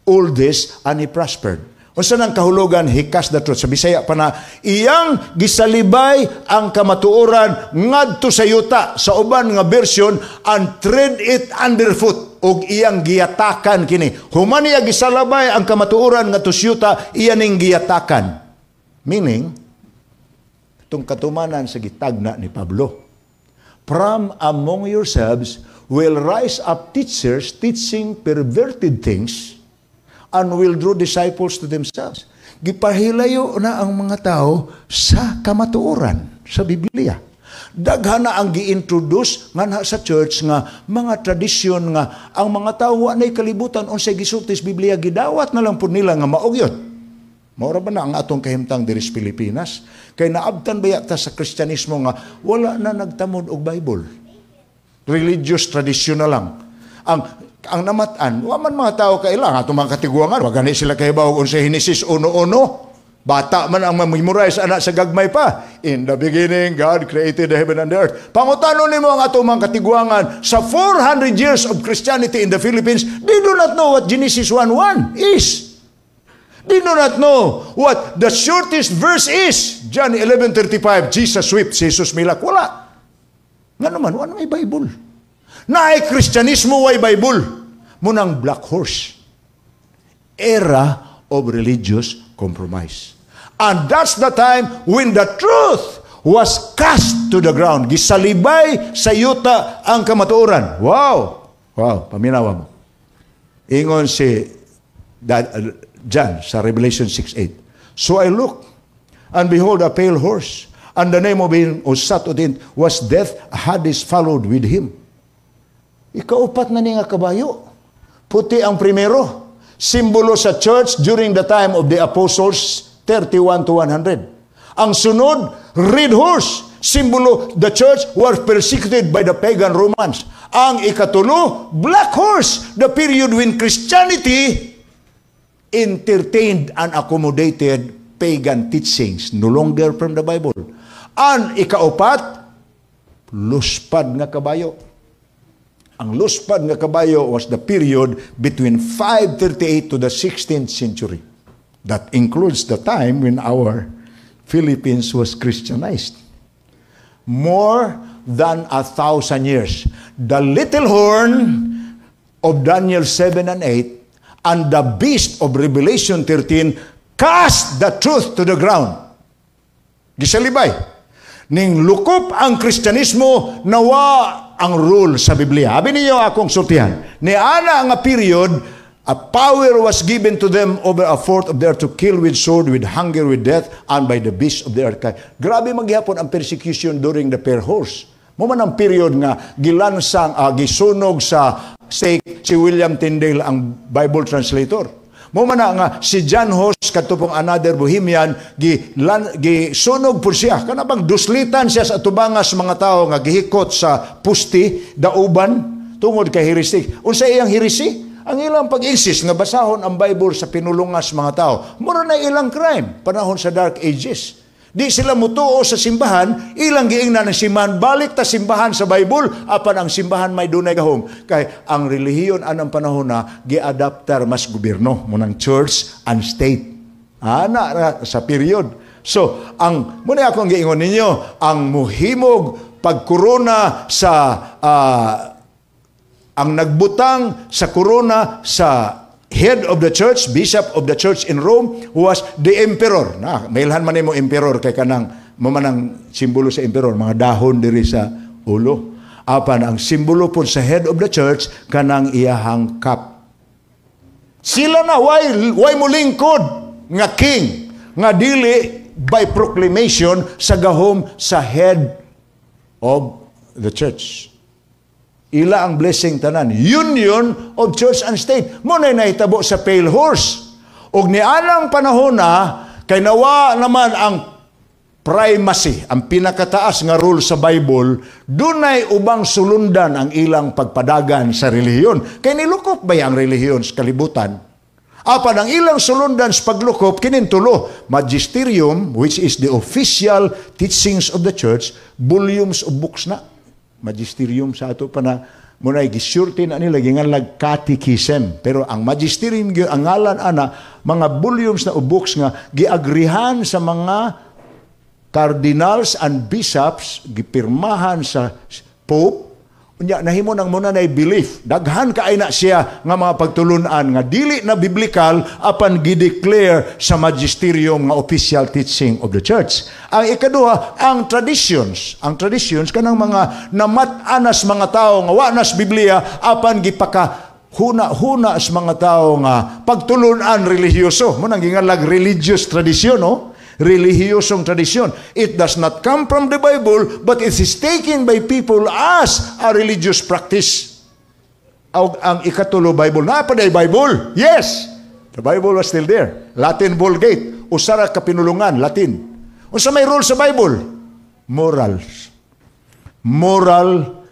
Speaker 1: all this, and he prospered. Unsa nang kahulugan, he cast the truth? Sa Bisaya pa na, iyang gisalibay ang kamatuoran ngadto sa yuta. Sa uban nga version, and tread it underfoot, ug iyang giyatakan kini. Human niya gisalabay ang kamatuoran ngadto sa yuta, iya ning giyatakan. Meaning, itong katumanan sa gitagna ni Pablo. "From among yourselves will rise up teachers teaching perverted things and will draw disciples to themselves." Gipahilayo na ang mga tao sa kamatuoran sa Biblia. Daghan na ang gi-introduce nga sa church nga mga tradisyon nga ang mga tao wa nay kalibutan unsay gisulti sa Biblia, gidawat na lang pud nila nga mao gyud. Mao ra ba na ang atong kahimtang diri sa Pilipinas? Kay naabtan baya ta sa Kristyanismo nga wala na nagtamod og Bible. Religious tradition na lang. Ang namat-an, wa man mga tao kaila, atong mga katiguangan, wa gani sila kahibaw unsay Genesis 1:1. Bata man ang memorize ana sa gagmay pa. "In the beginning, God created the heaven and the earth." Pangutanon nimo ang atong mga katiguangan sa 400 years of Christianity in the Philippines, they do not know what Genesis 1:1 is. They do not know what the shortest verse is. John 11:35, "Jesus wept," si Jesus milak. Wala. Nga naman, wala may Bible. Naay Kristyanismo, way Bible. Mao nang black horse. Era of religious compromise. And that's the time when the truth was cast to the ground. Gisalibay sa yuta ang kamatuoran. Wow! Wow, paminawa mo. Ingon si John sa Revelation 6:8. "So I looked, and behold, a pale horse, and the name of him who sat on it was Death, Hades followed with him." Ikaupat na ni nga kabayo. Puti ang primero. Simbolo sa church during the time of the apostles, 31 to 100. Ang sunod, red horse. Simbolo, the church was persecuted by the pagan Romans. Ang ikatulo, black horse. The period when Christianity entertained and accommodated pagan teachings, no longer from the Bible. Ang ikaupat, luspad nga kabayo. Ang luspad nga kabayo was the period between 538 to the 16th century. That includes the time when our Philippines was Christianized. More than 1,000 years. The little horn of Daniel 7 and 8 and the beast of Revelation 13 cast the truth to the ground. Gisalibay. Ning lukop ang Kristyanismo, nawa ang rule sa Biblia. Abi ninyo akong sultihan. Ni ana nga period, a power was given to them over a fourth of the earth to kill with sword, with hunger, with death, and by the beast of the earth. Kay grabe magyapon ang persecution during the pale horse. Mao man ang period nga gilansang, gisunog sa stake si William Tyndale, ang Bible translator. Mao man na nga si John Hus, kadto pong another Bohemian, gisunog po siya. Kana bang duslitan siya sa atubangas mga tao nga gihikot sa pusti, dauban, tungod kay heresy. Unsa iyang heresy? Ang ilang pag-insist nga basahon ang Bible sa pinulungas mga tao. Mura na ilang crime panahon sa Dark Ages. Di sila mutuo sa simbahan, ilang giingnan ng simbahan, balik ta simbahan sa Bible, apan ang simbahan may dunay gahom. Kay ang relihiyon anang panahon na giadaptar mas gobyerno, mao nang church and state. Ana ra sa period. So, ang mao na akong giingon ninyo, ang muhimog pagkorona sa ang nagbutang sa korona sa head of the church, bishop of the church in Rome, was the emperor. Na, mailhan man nimo emperor kay kanang mao man ang simbolo sa emperor, mga dahon diri sa ulo. Apan ang simbolo po sa head of the church kanang iyahang cup. Sila na why mo lingkod nga king nga dili by proclamation sa gahom sa head of the church. Ila ang blessing tanan. Union of church and state. Mao na'y nahitabo sa Pale Horse. Og nianang panahon na, kay nawa naman ang primacy, ang pinakataas nga rule sa Bible, dunay ubang sulundan ang ilang pagpadagan sa relihiyon. Kay nilukop ba ang relihiyon sa kalibutan? Apan ang ilang sulundan sa paglukop, kining tulo: Magisterium, which is the official teachings of the church, volumes of books na. Magisterium sa ato pa na mao na'y gisulti na nila, ginganlag catechism. Pero ang magisterium gyud ang ngalan ana, mga volumes na o books nga giagrihan sa mga cardinals and bishops, gipirmahan sa pope. Unya nahimo nang mao na belief. Daghan kay na siya nga mga pagtulunan nga dili na biblical, apan gideclare sa magisterium nga official teaching of the church. Ang ikaduha, ang traditions. Ang traditions, kanang mga namat-anas mga tao nga wa nas Biblia, apan gipaka huna-huna sa mga tao nga pagtulunan relihiyoso. Mao nang gingalag religious tradition, no? Relihiyosong tradisyon. It does not come from the Bible, but it is taken by people as a religious practice. Ang ikatulo, Bible. Naa pa Bible? Yes! The Bible was still there. Latin Vulgate. Usa ra ka pinulungan, Latin. Unsa may role sa Bible? Morals. Moral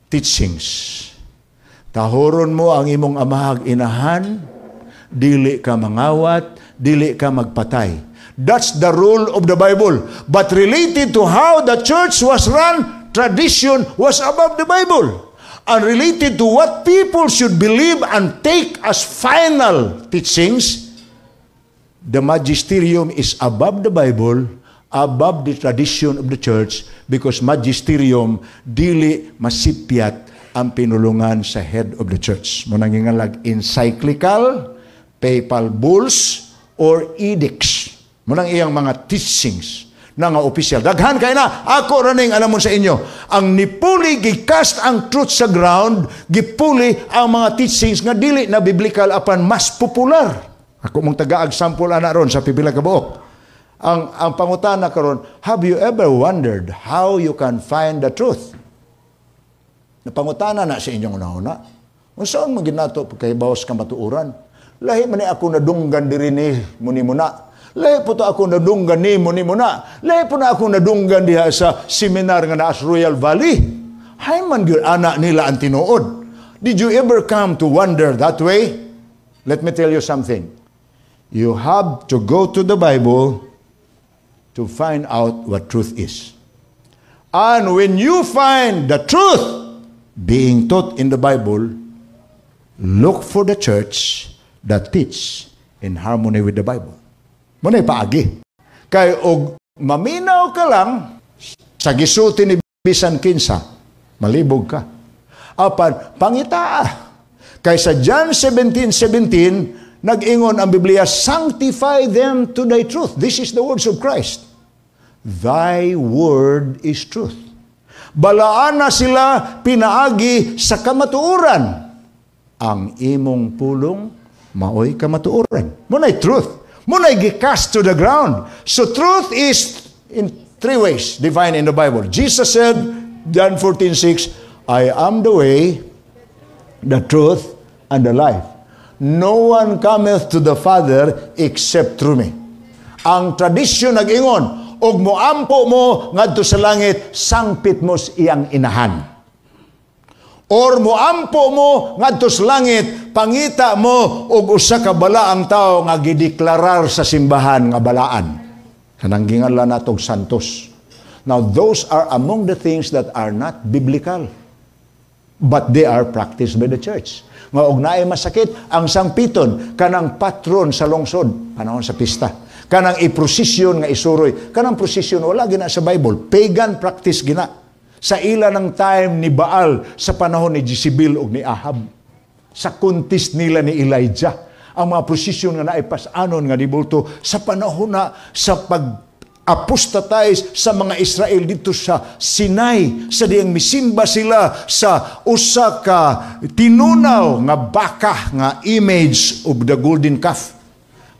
Speaker 1: teachings. Tahoron mo ang imong amahag inahan, dili ka mangawat, dili ka magpatay. That's the rule of the Bible. But related to how the church was run, tradition was above the Bible. And related to what people should believe and take as final teachings, the magisterium is above the Bible, above the tradition of the church, because magisterium dili masipyat ang pinulungan sa head of the church. Mao nang gingalag encyclical, papal bulls, or edicts. Mao nang iyang mga teachings na nga official. Daghan kay na, ako raning alamon sa inyo. Ang nipuli, gicast ang truth sa ground, gipuli ang mga teachings nga dili na biblical apan mas popular. Ako mong tagaag sample ana ron sa pipila ka buok. Ang pangutana karon, have you ever wondered how you can find the truth? Napangutana na sa inyong una-una. Unsaon man ginato pagkahibaw sa kamatuoran? Lahi man ni ako nadunggan diri ni muni muna. Lahi po to ako nadunggan ni mo ni muna. Lahi po na ako nadunggan diha sa seminar nga naa sa Royal Valley. Hay man gyud ana nila ang tinuod. Did you ever come to wonder that way? Let me tell you something. You have to go to the Bible to find out what truth is. And when you find the truth being taught in the Bible, look for the church that teach in harmony with the Bible. Mao na'y paagi. Kay og maminaw ka lang sa gisulti ni bisan kinsa, malibog ka. Apan pangitaa. Kay sa John 17:17, nag-ingon ang Biblia, "Sanctify them to thy truth." This is the words of Christ. "Thy word is truth." Balaan na sila pinaagi sa kamatuoran. Ang imong pulong maoy kamatuoran. Mao na'y truth. Mao na'y gicast to the ground. So truth is in three ways defined in the Bible. Jesus said, John 14:6, "I am the way, the truth, and the life. No one cometh to the Father except through me." Ang tradisyon nag-ingon, og moampo mo ngadto sa langit, sangpit mo sa iyang inahan. Or moampo mo ngadto sa langit, pangita mo og usa ka balaang tawo nga gideklarar sa simbahan nga balaan. Kanang ginganlan natog santos. Now, those are among the things that are not biblical. But they are practiced by the church. Nga og naay masakit, ang sangpiton, kanang patron sa lungsod, panahon sa pista. Kanang iprosesyon nga isuroy. Kanang prosesyon, wala gina sa Bible. Pagan practice gina. Sa ila ng time ni Baal, sa panahon ni Jezebel ug ni Ahab. Sa contest nila ni Elijah. Ang mga prosesyon nga naay pas-anon nga dibulto sa panahon na sa pag apostatize sa mga Israel dito sa Sinai, sa diyang misimba sila sa usa ka tinunaw nga baka nga image of the golden calf.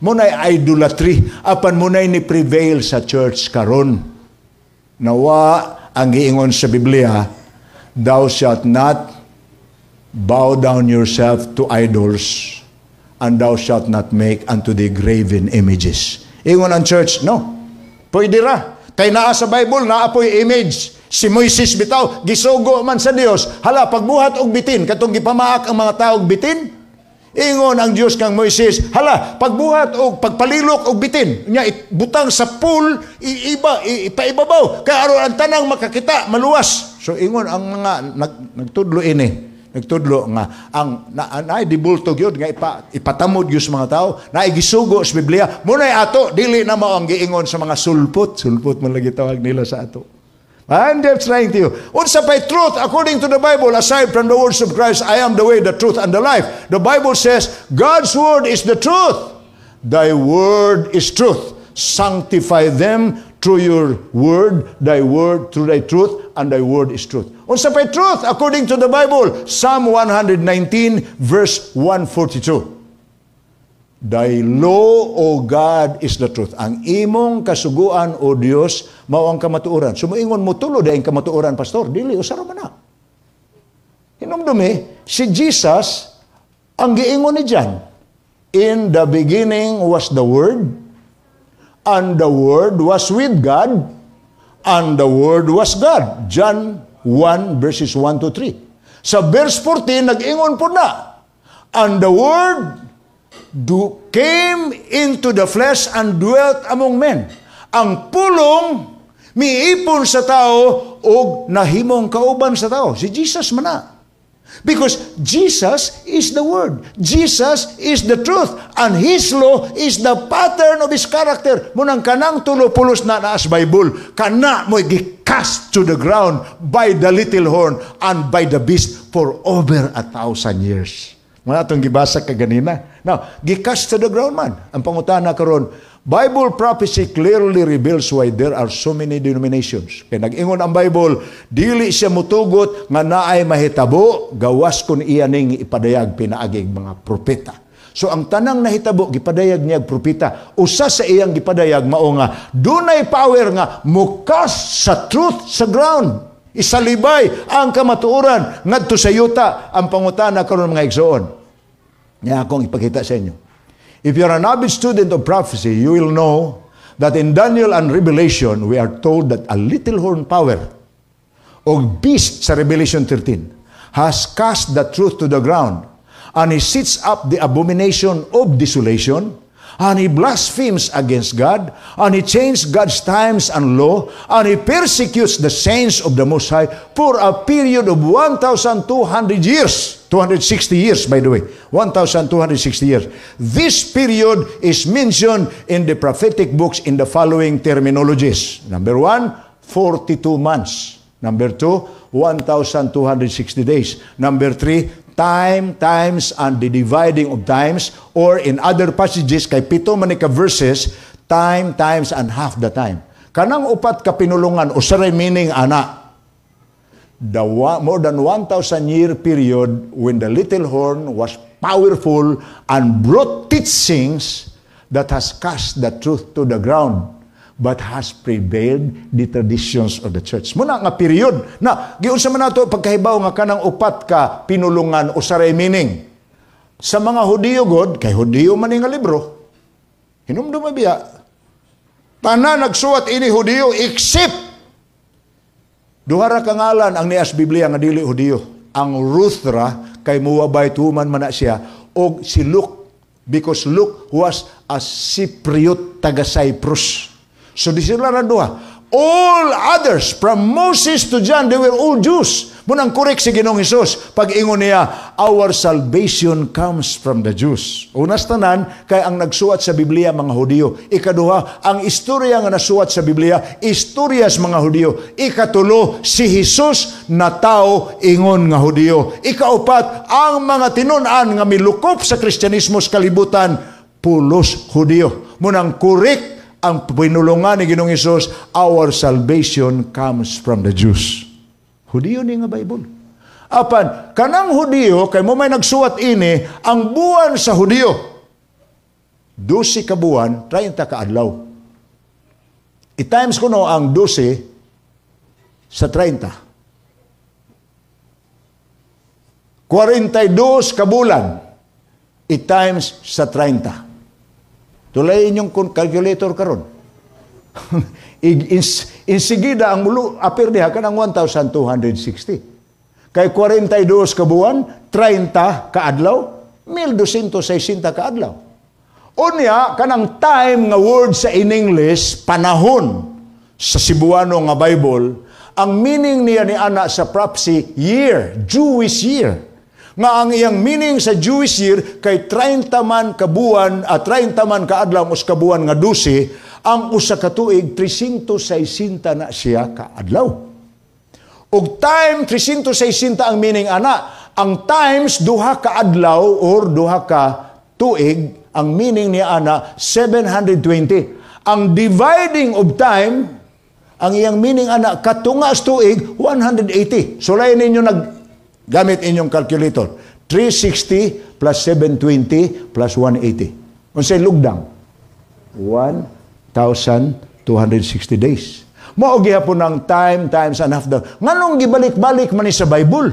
Speaker 1: Mao na'y idolatry, apan mao na'y ni prevail sa church karon. Nawa Ang giingon sa Biblia, "Thou shalt not bow down yourself to idols, and thou shalt not make unto thee graven images." Ingon ang church, "No. Pwede ra. Kay naa sa Bible, naa po'y image." Si Moises bitaw, gisugo man sa Dios. "Hala, pagbuhat og bitin," katong gipamaak ang mga tao og bitin. Ingon ang Dios kang Moises, "Hala, pagbuhat og pagpalilok og bitin, nya butang sa pool, iiba, ipaibabaw, kay aron ang tanang makakita, maluwas." So ingon ang mga nagtudlo ini, nagtudlo nga ang na, naay dibulto gyud nga ipatamod gyud sa mga tao, naay gisugo sa Biblia, munay ato dili na mao ang giingon sa mga sulpot, sulpot man lagi tawag nila sa ato. I'm just trying to you. Unsa pay truth according to the Bible, aside from the words of Christ, "I am the way, the truth, and the life"? The Bible says, God's word is the truth. "Thy word is truth. Sanctify them through your word, thy word, through thy truth, and thy word is truth." Unsa pay truth according to the Bible? Psalm 119 verse 142. "Thy law, O God, is the truth." Ang imong kasuguan, O Dios, mao ang kamatuoran. So moingon mo, "Tulo ang kamatuoran, pastor." Dili, usa ra man na. Hinumdumi, si Jesus, ang giingon ni John, "In the beginning was the Word, and the Word was with God, and the Word was God." John 1 verses 1 to 3. Sa verse 14, nag-ingon po na, "And the Word do came into the flesh and dwelt among men." Ang pulong miipon sa tao og nahimong kauban sa tao. Si Jesus man na. Because Jesus is the Word. Jesus is the truth. And His law is the pattern of His character. Munang kanang tulo pulos na naas Bible. Kana mo'y cast to the ground by the little horn and by the beast for over 1,000 years. Mga atong gibasa kaganina. Now, gi-cast to the ground man. Ang pangutana karon, Bible prophecy clearly reveals why there are so many denominations. Kay nag-ingon ang Bible, dili siya mutugot nga naay mahitabo, gawas kun iya ning ipadayag pinaagig mga propeta. So ang tanang nahitabo gipadayag niya propeta. Usa sa iyang gipadayag mao nga dunay power nga mo-cast sa truth sa ground. Isalibay ang kamatuoran ngadto sa yuta. Ang pangutana karon, mga igsoon. Niya akong ipakita sa inyo. If you're an avid student of prophecy, you will know that in Daniel and Revelation, we are told that a little horn power o beast sa Revelation 13 has cast the truth to the ground, and he sets up the abomination of desolation, and he blasphemes against God, and he changed God's times and law, and he persecutes the saints of the Most High for a period of 1,200 years. 260 years, by the way. 1,260 years. This period is mentioned in the prophetic books in the following terminologies. Number one, 42 months. Number two, 1,260 days. Number three, time, times, and the dividing of times. Or in other passages, kay pito man ka verses, time, times, and half the time. Kanang upat ka pinulungan, usaray meaning ana. The one, more than 1,000 year period when the little horn was powerful and brought teachings that has cast the truth to the ground but has prevailed the traditions of the church. Muna nga period na giunsa man nato pagkahibaw nga kanang upat ka pinulungan usaray meaning? Sa mga Hudiyo god, kay Hudiyo man nga libro. Hinumdum biya. Tanan nagsuwat ini Hudiyo except duha ra ka ngalan ang nias Biblia nga dili Hudiyo. Ang Ruth ra, kay Moabite woman man na siya, og si Luke, because Luke was a Cypriot, taga Cyprus. So di sila ra duha. All others, from Moses to John, they were all Jews. Munang correct si Ginoong Hesus pag ingon niya, "Our salvation comes from the Jews." Unas tanan, kay ang nagsuwat sa Biblia mga Hudiyo. Ikaduha, ang istorya nga nasuwat sa Biblia, istorya sa mga Hudiyo. Ikatulo, si Jesus na tao ingon nga Hudiyo. Ikaupat, ang mga tinun-an nga milukop sa Kristyanismo sa kalibutan, pulos Hudiyo. Munang correct ang pinulungan ni Ginoong Hesus, "Our salvation comes from the Jews." Hudiyo ni nga Bible. Apan, kanang Hudiyo, kay mo may nagsuwat ini, ang buwan sa Hudiyo, 12 ka buwan, 30 ka adlaw. I-times ko no ang 12, sa 30. 42 ka bulan i-times sa 30. Tulay inyong calculator karon. Insigida ang mulo apir diha kanang 1,260. Kay 42 ka buwan, 30 ka adlaw, 1,260 ka adlaw. Unya kanang time nga word sa in English, panahon sa Cebuano nga Bible, ang meaning niya ni ana sa prophecy year, Jewish year. Nga ang iyang meaning sa Jewish year kay 30 man ka buwan, at 30 man ka adlaw usa ka buwan nga 12, ang usa ka tuig 360 na siya ka adlaw. Og time 360 ang meaning ana, ang times duha ka adlaw or duha ka tuig, ang meaning niya ana 720. Ang dividing of time, ang iyang meaning ana katunga sa tuig 180. Sulayin ninyo nag gamit inyong calculator. 360 plus 720 plus 180. Unsay lugdang? 1,260 days. Mao gihapon ang time, times and half the. Nganong gibalik-balik man ni sa Bible?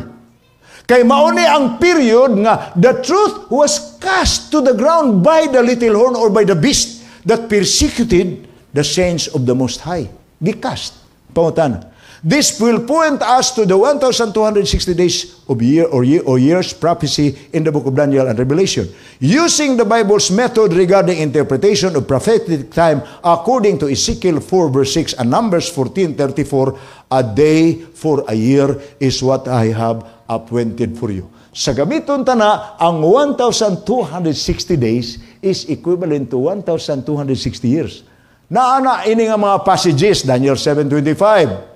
Speaker 1: Kay mao ni ang period nga the truth was cast to the ground by the little horn or by the beast that persecuted the saints of the Most High. Gicast. Pangutana. This will point us to the 1,260 days of year or years prophecy in the book of Daniel and Revelation. Using the Bible's method regarding interpretation of prophetic time according to Ezekiel 4 verse 6 and Numbers 14:34, a day for a year is what I have appointed for you. Sa gamiton tana, ang 1,260 days is equivalent to 1,260 years. Naana ini nga mga passages, Daniel 7:25.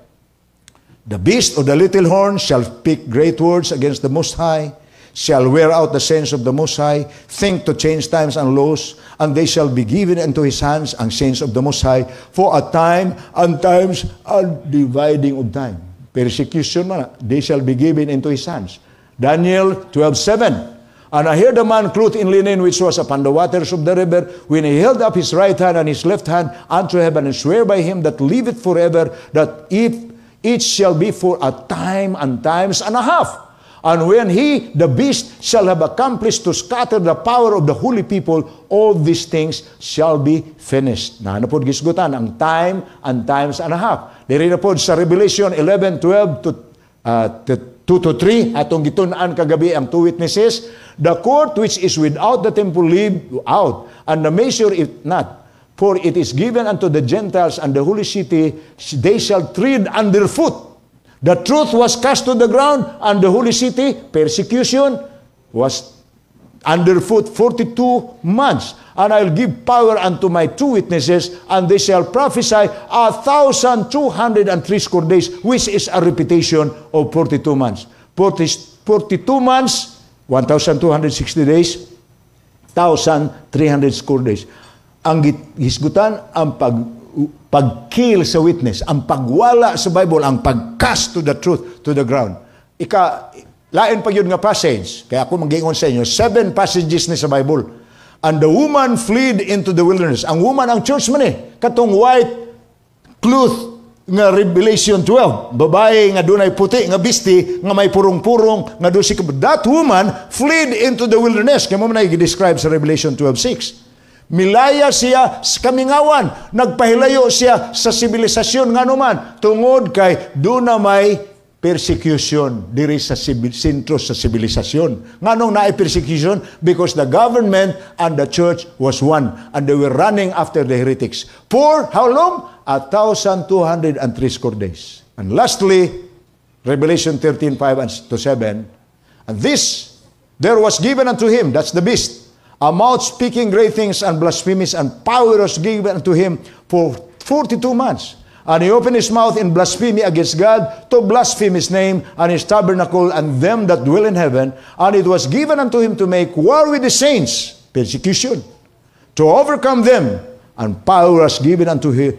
Speaker 1: The beast or the little horn shall speak great words against the Most High, shall wear out the saints of the Most High, think to change times and laws, and they shall be given into his hands, ang saints of the Most High, for a time and times and dividing of time. Persecution man, they shall be given into his hands. Daniel 12:7. And I heard a man clothed in linen which was upon the waters of the river, when he held up his right hand and his left hand unto heaven, and swear by him that liveth forever, that if it shall be for a time and times and a half. And when he, the beast, shall have accomplished to scatter the power of the holy people, all these things shall be finished. Na ano po gisgutan ang time and times and a half. Diri na po sa Revelation 11, 12 to 2 to 3, atong gitun-an kagabi ang two witnesses, the court which is without the temple leave out, and the measure it not. For it is given unto the Gentiles and the holy city, they shall tread underfoot. The truth was cast to the ground, and the holy city, persecution, was underfoot 42 months. And I'll give power unto my two witnesses, and they shall prophesy 1,200 score days, which is a repetition of 42 months. 40, 42 months, 1,260 days, 1,300 score days. Ang hisgutan, ang pag-kill sa witness, ang pagwala sa Bible, ang pag-cast to the truth to the ground. Ika, lain pa yun nga passage, kaya ako mag sa inyo, seven passages ni sa Bible. And the woman fled into the wilderness. Ang woman, ang church man eh. Katong white cloth nga Revelation 12. Babae nga dunay puti nga bisti nga may purong-purong nga doon si. That woman fled into the wilderness. Kaya mo man describe sa Revelation 12:6. Milaya siya sa kamingawan. Nagpahilayo siya sa sibilisasyon nga naman. Tungod kay doon na may persecution diri sa sentro sa sibilisasyon. Nganong naay persecution? Because the government and the church was one and they were running after the heretics. For how long? 1,203 score days. And lastly, Revelation 13, 5 and to 7. And this, there was given unto him, that's the beast, a mouth speaking great things and blasphemies, and power was given unto him for 42 months. And he opened his mouth in blasphemy against God, to blaspheme his name and his tabernacle and them that dwell in heaven. And it was given unto him to make war with the saints, persecution, to overcome them. And power was given unto him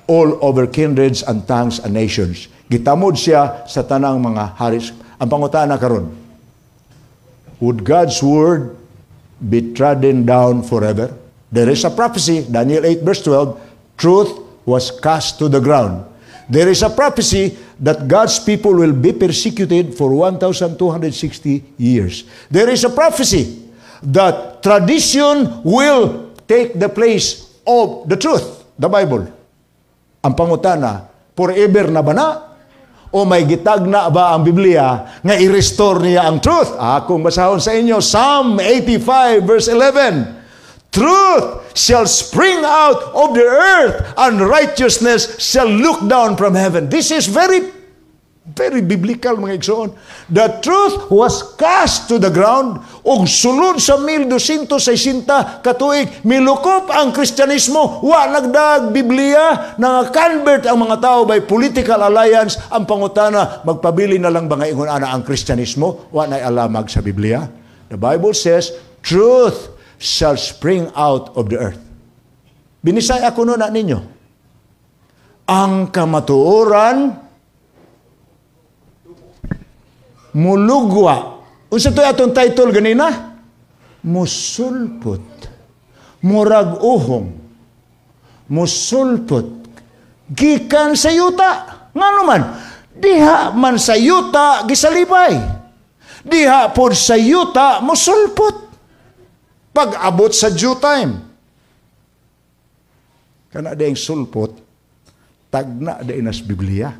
Speaker 1: all over kindreds and tongues and nations. Gitamod siya sa tanang mga hari. Ang pangutana karon, would God's word be trodden down forever? There is a prophecy, Daniel 8 verse 12, truth was cast to the ground. There is a prophecy that God's people will be persecuted for 1,260 years. There is a prophecy that tradition will take the place of the truth, the Bible. Ang pangutana, forever na ba na? O may gitagna ba ang Biblia nga i-restore niya ang truth? Akong basahon sa inyo, Psalm 85 verse 11. "Truth shall spring out of the earth and righteousness shall look down from heaven." This is very, very biblical, mga igsoon. The truth was cast to the ground ug sulod sa 1260 katuig milukop ang Kristyanismo, wa nagdag Biblia, nga convert ang mga tao by political alliance. Ang pangutana, magpabili na lang ba nga ingon ana ang Kristyanismo, wa nay alamag sa Biblia? The Bible says, "Truth shall spring out of the earth." Binisaya ko na ninyo. Ang kamatuoran mulugwa. Unsa to atong title ganina? Musulpot. Murag uhong. Musulpot. Gikan sa yuta. Ngano man? Diha man sa yuta gisalibay. Diha pod sa yuta musulpot pag-abot sa due time. Kana dayong sulpot, tagna day nas Biblia.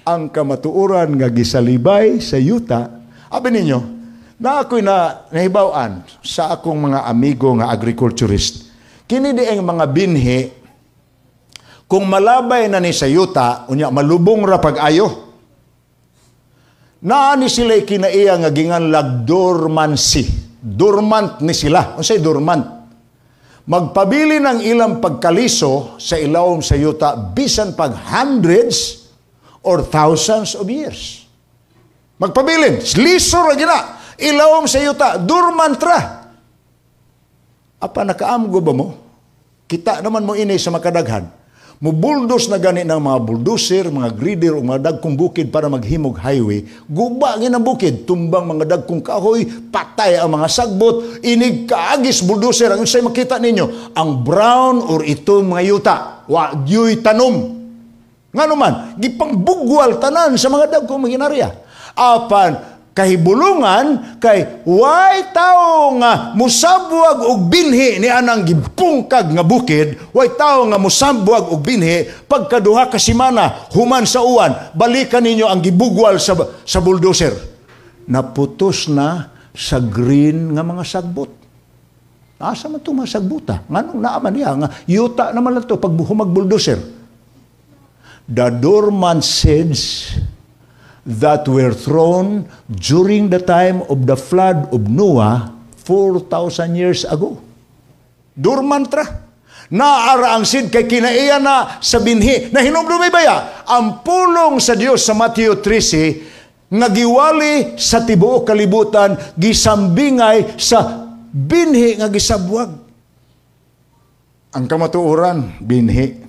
Speaker 1: Ang kamatuoran nga gisalibay sa yuta, abi ninyo, na ako'y na nahibaw-an sa akong mga amigo nga agriculturist. Kini di ang mga binhi, kung malabay na ni sa yuta, unya malubong ra pag-ayo. Naa ni sila kinaiya nga ginganlag dormancy. Dormant ni sila. Unsay dormant? Magpabili ng ilang pagkaliso sa ilawom sa yuta bisan pag hundreds or thousands of years. Magpabilin, liso ra gina. Ilawom sa yuta, dormant ra. Apa nakaamgo ba mo? Kita naman mo ini sa makadaghan. Mubuldos na gani ng mga bulldozer, mga grader o mga dagkong bukid para maghimog highway. Guba ang bukid, tumbang mga dagkong kahoy, patay ang mga sagbot, inig kaagis bulldozer. Ang unsay makita ninyo, ang brown or itong mga yuta, wa gyuy tanom. Ngano man, gipangbugwal tanan sa mga dagkong makinarya. Apan kahibulungan kay way tao nga musabwag og binhi ni anang gipungkag nga bukid, way tao nga musabwag og binhi. Pagkaduha ka semana human sa uwan, balikan ninyo ang gibugwal sa bulldozer, naputos na sa green nga mga sagbot. Asa man itong mga sagbuta? Nganong naa man niya nga yuta naman lang to pag humag bulldozer? The dormant seeds that were thrown during the time of the flood of Noah 4,000 years ago. Dormant ra. Naara ang seed kay kinaiya na sa binhi. Na hinumdumi baya, ang pulong sa Dios sa Matthew 13, nga giwali sa tibuok kalibutan, gisambingay sa binhi nga gisabwag. Ang kamatuoran, binhi.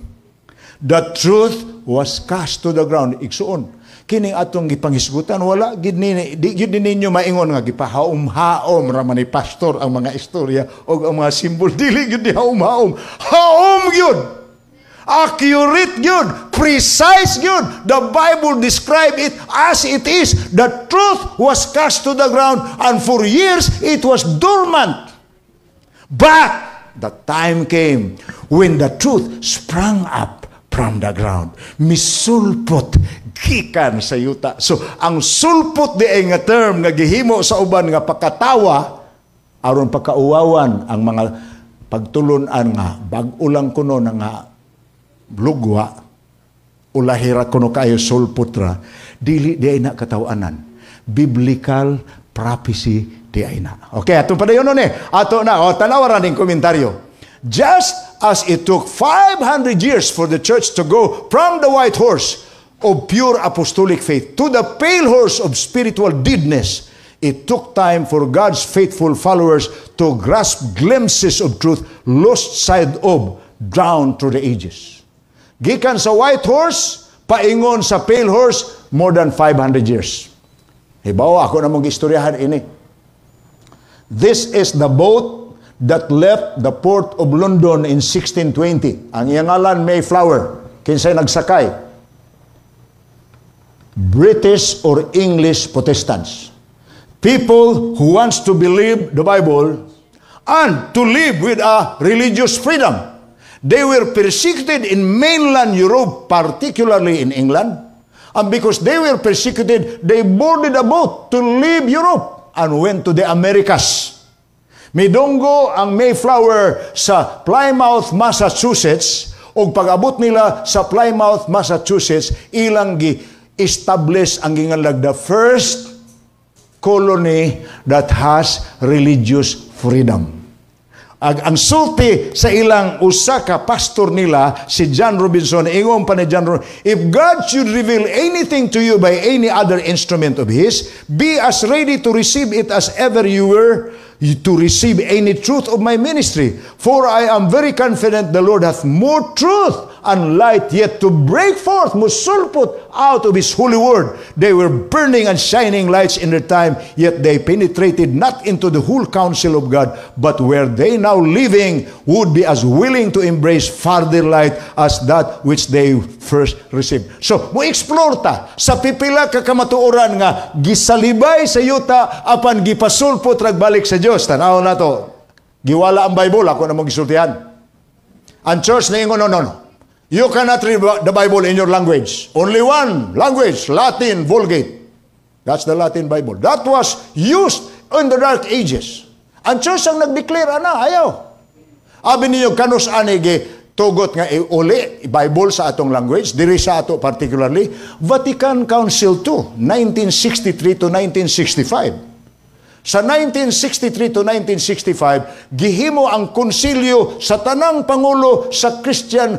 Speaker 1: The truth was cast to the ground. Igsuon, kining atong gipanghisgutan, wala gid ni di gid ninyo maingon nga gipahaom-haom ra man ni pastor ang mga istorya o ang mga simbol. Dili gid ni haom-haom, haom gyud, accurate gyud, precise gyud. The Bible describe it as it is. The truth was cast to the ground and for years it was dormant, but the time came when the truth sprang up from the ground. Misulpot gikan sa yuta. So, ang sulpot di ay nga term nga gihimo sa uban nga pakatawa aron pakauwawan ang mga pagtulunan nga bag-o lang kuno na nga lugwa, ulahira kuno kayo, sulpot ra. Dili di ay na katawanan. Biblical prophecy di ay na. Okay, atong padayon nun eh. Ato na, o, tanawa ning komentaryo. Just as it took 500 years for the church to go from the white horse of pure apostolic faith to the pale horse of spiritual deadness, it took time for God's faithful followers to grasp glimpses of truth lost sight of down through the ages. Gikan sa white horse, paingon sa pale horse, more than 500 years. Hibaw, ako na mong istoryahan ini. This is the boat that left the port of London in 1620. Ang iyang ngalan, Mayflower. Kinsay nagsakay? British or English Protestants. People who wants to believe the Bible and to live with a religious freedom. They were persecuted in mainland Europe, particularly in England. And because they were persecuted, they boarded a boat to leave Europe and went to the Americas. Midunggo ang Mayflower sa Plymouth, Massachusetts, ug pag-abot nila sa Plymouth, Massachusetts, ilang gi-establish ang gingalag the first colony that has religious freedom. Ang sulti sa ilang usa ka pastor nila, si John Robinson, ingon pa ni John Robinson, "If God should reveal anything to you by any other instrument of His, be as ready to receive it as ever you were to receive any truth of my ministry. For I am very confident the Lord hath more truth and light yet to break forth," musulpot, "out of His holy word. They were burning and shining lights in their time, yet they penetrated not into the whole counsel of God, but were they now living, would be as willing to embrace farther light as that which they first received." So, mo explore ta sa pipila ka kamatuoran nga gisalibay sa yuta apan gipasulpot rag balik sa Dios. Tanaw na to. Giwala ang Bible, ako na mong gisultihan. Ang church na ingon, No. You cannot read the Bible in your language. Only one language, Latin Vulgate." That's the Latin Bible. That was used in the Dark Ages. Ang church ang nag-declare, ana, ayaw. Abi ninyo, kanus ani gi tugot nga iuli Bible sa atong language, diri sa ato particularly? Vatican Council II, 1963 to 1965. Sa 1963 to 1965, gihimo ang konsilyo sa tanang pangulo sa Christian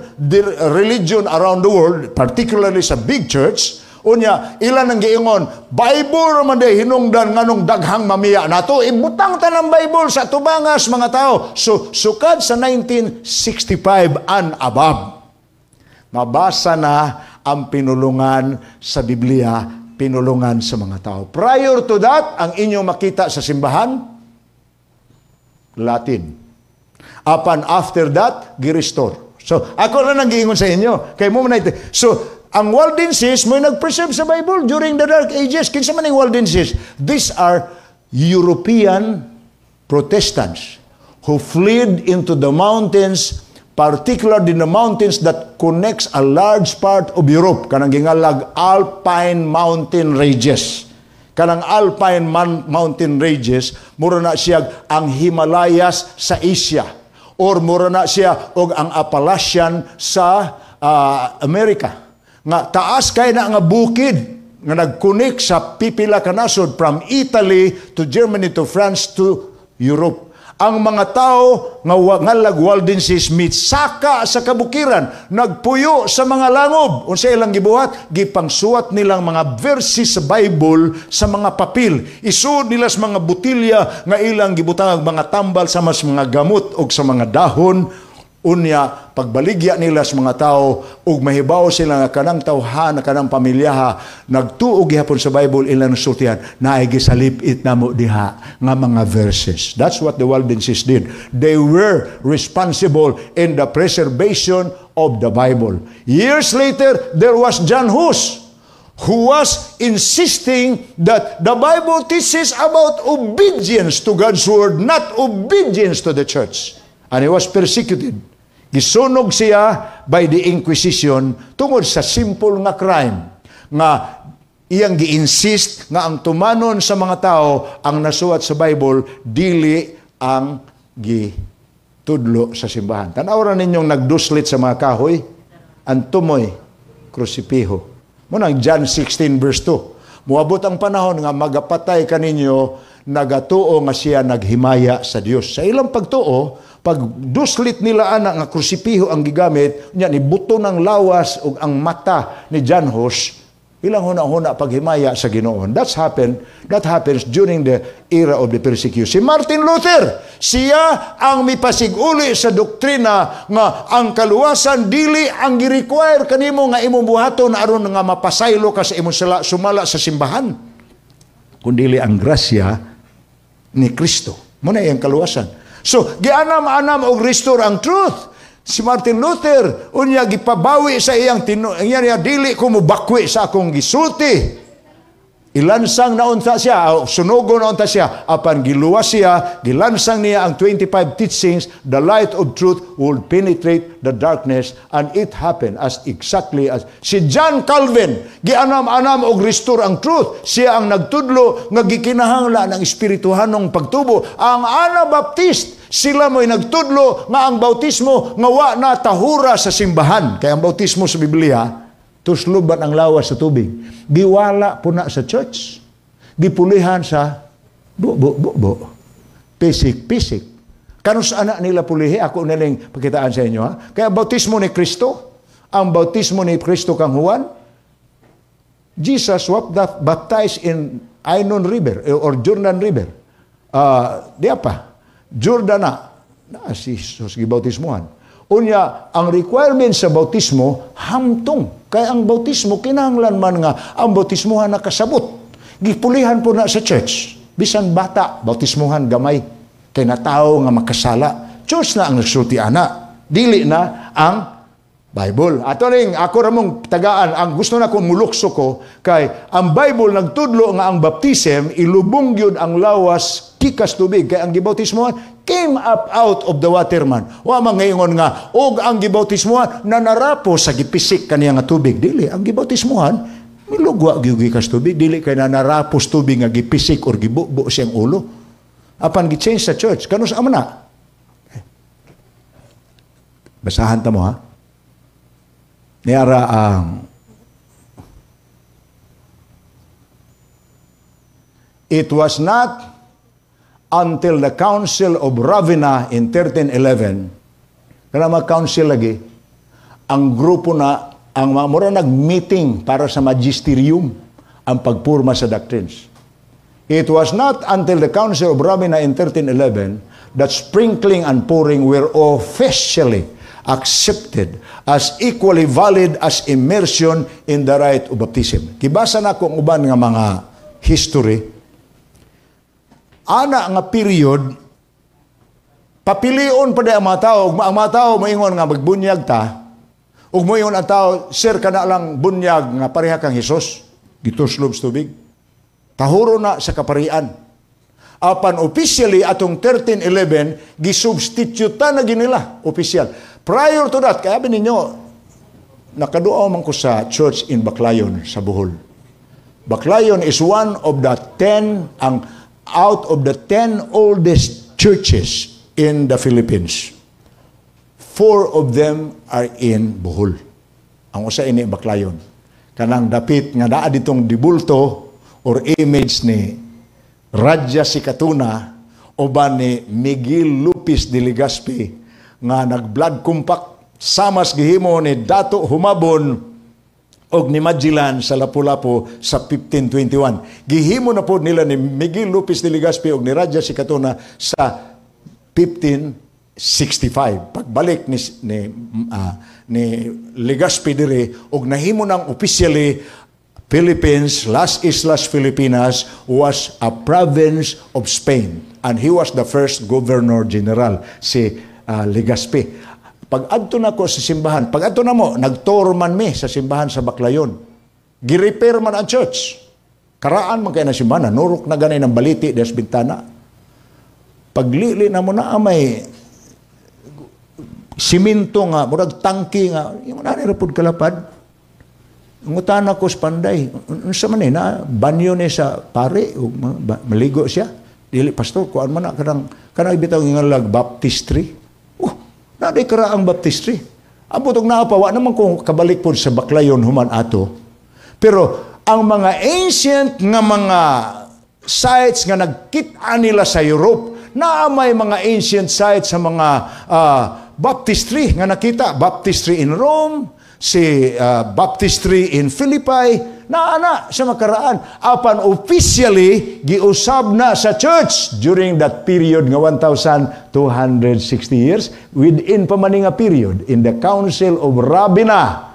Speaker 1: religion around the world, particularly sa big church. Unya, ilan ang giingon, "Bible man day hinungdan, nganong daghang mamiya nato, ibutang tanang Bible sa tubangas mga tao." So, sukad sa 1965 and above, mabasa na ang pinulungan sa Biblia, pinulungan sa mga tao. Prior to that, ang inyong makita sa simbahan, Latin. Apan after that, gi-restore. So, ako na nang giingon sa inyo. Kay mo man. So, ang Waldenses mo nag-preserve sa Bible during the Dark Ages. Kinsa man ang Waldenses? These are European Protestants who fled into the mountains, particularly in the mountains that connects a large part of Europe, kanang gingalag Alpine mountain ranges. Kanang Alpine mountain ranges, mura na siya ang Himalayas sa Asia or mura na siya og ang Appalachian sa America. Nga taas kay na nga bukid nga nag-connect sa pipila ka nasod from Italy to Germany to France to Europe. Ang mga tao nga ngalag Waldenses mitsaka sa kabukiran, nagpuyo sa mga langob. Unsa ilang gibuhat? Gipangsuwat nilang mga verses sa Bible sa mga papel. Isuod nila sa mga botilya nga ilang gibutang mga tambal sa mas mga gamot og sa mga dahon. Unya, pagbaligya nila sa mga tao ug mahibaw sila nga kanang tawhan, kanang pamilyaha nagtuo gihapon sa Bible, ilang sultihan, "Naay gisalip-it namo diha nga mga verses." That's what the Waldenses did. They were responsible in the preservation of the Bible. Years later, there was John Hus, who was insisting that the Bible teaches about obedience to God's word, not obedience to the church. And he was persecuted. Gisunog siya by the Inquisition tungod sa simple nga crime nga iyang gi-insist nga ang tumanon sa mga tao ang nasuwat sa Bible, dili ang gitudlo sa simbahan. Tan-aw ra ninyong nagduslit sa mga kahoy, ang tumoy krusipiho. Mao nang John 16 verse 2. Muabot ang panahon nga magapatay kaninyo nagatuo nga siya naghimaya sa Dios. Sa ilang pagtuo, pag duslit nila ana nga krusipiho ang gigamit, nya ni buto ng lawas ug ang mata ni John Hus, ilang huna-huna paghimaya sa Ginoo. That happens during the era of the persecution. Si Martin Luther, siya ang mipasig-uli sa doktrina nga ang kaluwasan dili ang gi-require kanimo nga imong buhaton aron nga mapasaylo ka sa imong sala sumala sa simbahan, kundili ang grasya ni Kristo. Mao na iyang kaluwasan. So, gianam-anam og restore ang truth. Si Martin Luther, unya gipabawi sa iyang tinu niya, "Dili ko mubakwi sa akong gisulti." Ilansang na unta siya, sunugo na unta siya, apan giluwas siya, gilansang niya ang 25 teachings, the light of truth will penetrate the darkness, and it happened as exactly as si John Calvin, gianam-anam og restore ang truth. Siya ang nagtudlo nga gikinahanglan ang espirituhanong pagtubo. Ang Anabaptist, sila mo'y nagtudlo nga ang bautismo nga wa na tahura sa simbahan. Kaya ang bautismo sa Biblia, tusloban ang lawas sa tubig. Giwala po na sa church. Gipulihan sa bu bu bu bu. Pisik pisik. Kanus ana nila pulihi? Ako niling pakitaan sa inyo, ha. Kaya bautismo ni Kristo, ang bautismo ni Kristo kang Juan, Jesus was baptized in Ainon River or Jordan River. Di pa. Jordan na. Na si Jesus gibautismohan. Unya, ang requirement sa bautismo, hamtong. Kaya ang bautismo, kinahanglan man nga ang bautismohan nakasabot. Gipulihan po na sa church. Bisan bata, bautismohan gamay. Kay natawo nga makasala. Church na ang nagsulti ana. Dili na ang Bible. Ato ning ako ramong tagaan ang gusto na ko mulukso ko kay ang Bible nagtudlo nga ang baptism, ilubong gyud ang lawas gikas tubig, kay ang gibautismohan came up out of the water man. Wa man ngayon nga og ang gibautismohan nanarapo sa gipisik kaniya nga tubig. Dili, ang gibautismohan milugwa gyud gikas tubig, dili kay nanarapos tubig nga gipisik or gibubo siyang ulo. Apan gi-change sa church. Kanus amo na? Basahan ta mo, ha. Niara ang It was not until the Council of Ravenna in 1311, kana mga council lagi, ang grupo na, ang mga mura nag-meeting para sa magisterium, ang pagpurma sa doctrines. It was not until the Council of Ravenna in 1311 that sprinkling and pouring were officially accepted as equally valid as immersion in the rite of baptism. Gibasa na ko ang uban nga mga history. Ana nga period, papilion pa di ang mga tao. Ang mga tao moingon nga magbunyag ta, ug moingon ang tao, "Sir, kana lang bunyag nga pareha kang Hesus, gituslob sa tubig." Tahuro na sa kaparian. Apan officially atong 1311, gisubstitute na ginila, official. Prior to that, kaya ninyo, nakaduaw man ko sa church in Baclayon, sa Bohol. Baclayon is one of the 10, ang out of the 10 oldest churches in the Philippines. Four of them are in Bohol. Ang usa ini Baclayon. Kanang dapit nga naa ditong dibulto or image ni Radja Sikatuna uban ni Miguel Lopez de Legazpi nga nag-blood compact samas gihimo ni Dato Humabon og ni Magellan sa Lapu-Lapu sa 1521. Gihimo na po nila ni Miguel Lopez de Legazpi og ni Radja Sikatuna sa 1565. Pagbalik ni Legazpi diri og nahimo nang officially Philippines, Las Islas Filipinas was a province of Spain. And he was the first governor general, si Legazpi. Pag adto na ko sa simbahan, pag adto na mo, nagtour man mi sa simbahan sa Baclayon. Gi-repair man ang church. Karaan man kay na simbahan, nurok na ganay ng baliti des bintana. Paglili na mo na may siminto nga, murag tangki nga, yung nani ra pud kalapad. Ngutana ko sa panday, unsa man eh, na banyo ni sa pare, ug maligo siya. Dili pastor, kuan man na kanang bitaw nga lag baptistry. Oh, na di kara ang baptistry. Ambot og naa pa, wa naman ko kabalik pod sa Baclayon human ato. Pero ang mga ancient nga mga sites nga nagkit-an nila sa Europe, naa may mga ancient sites sa mga baptistry nga nakita, baptistry in Rome, si baptistry in Philippi, naa na sa makaraan. Apan officially, giusab na sa church during that period nga 1,260 years, within pa man nga period, in the Council of Ravenna.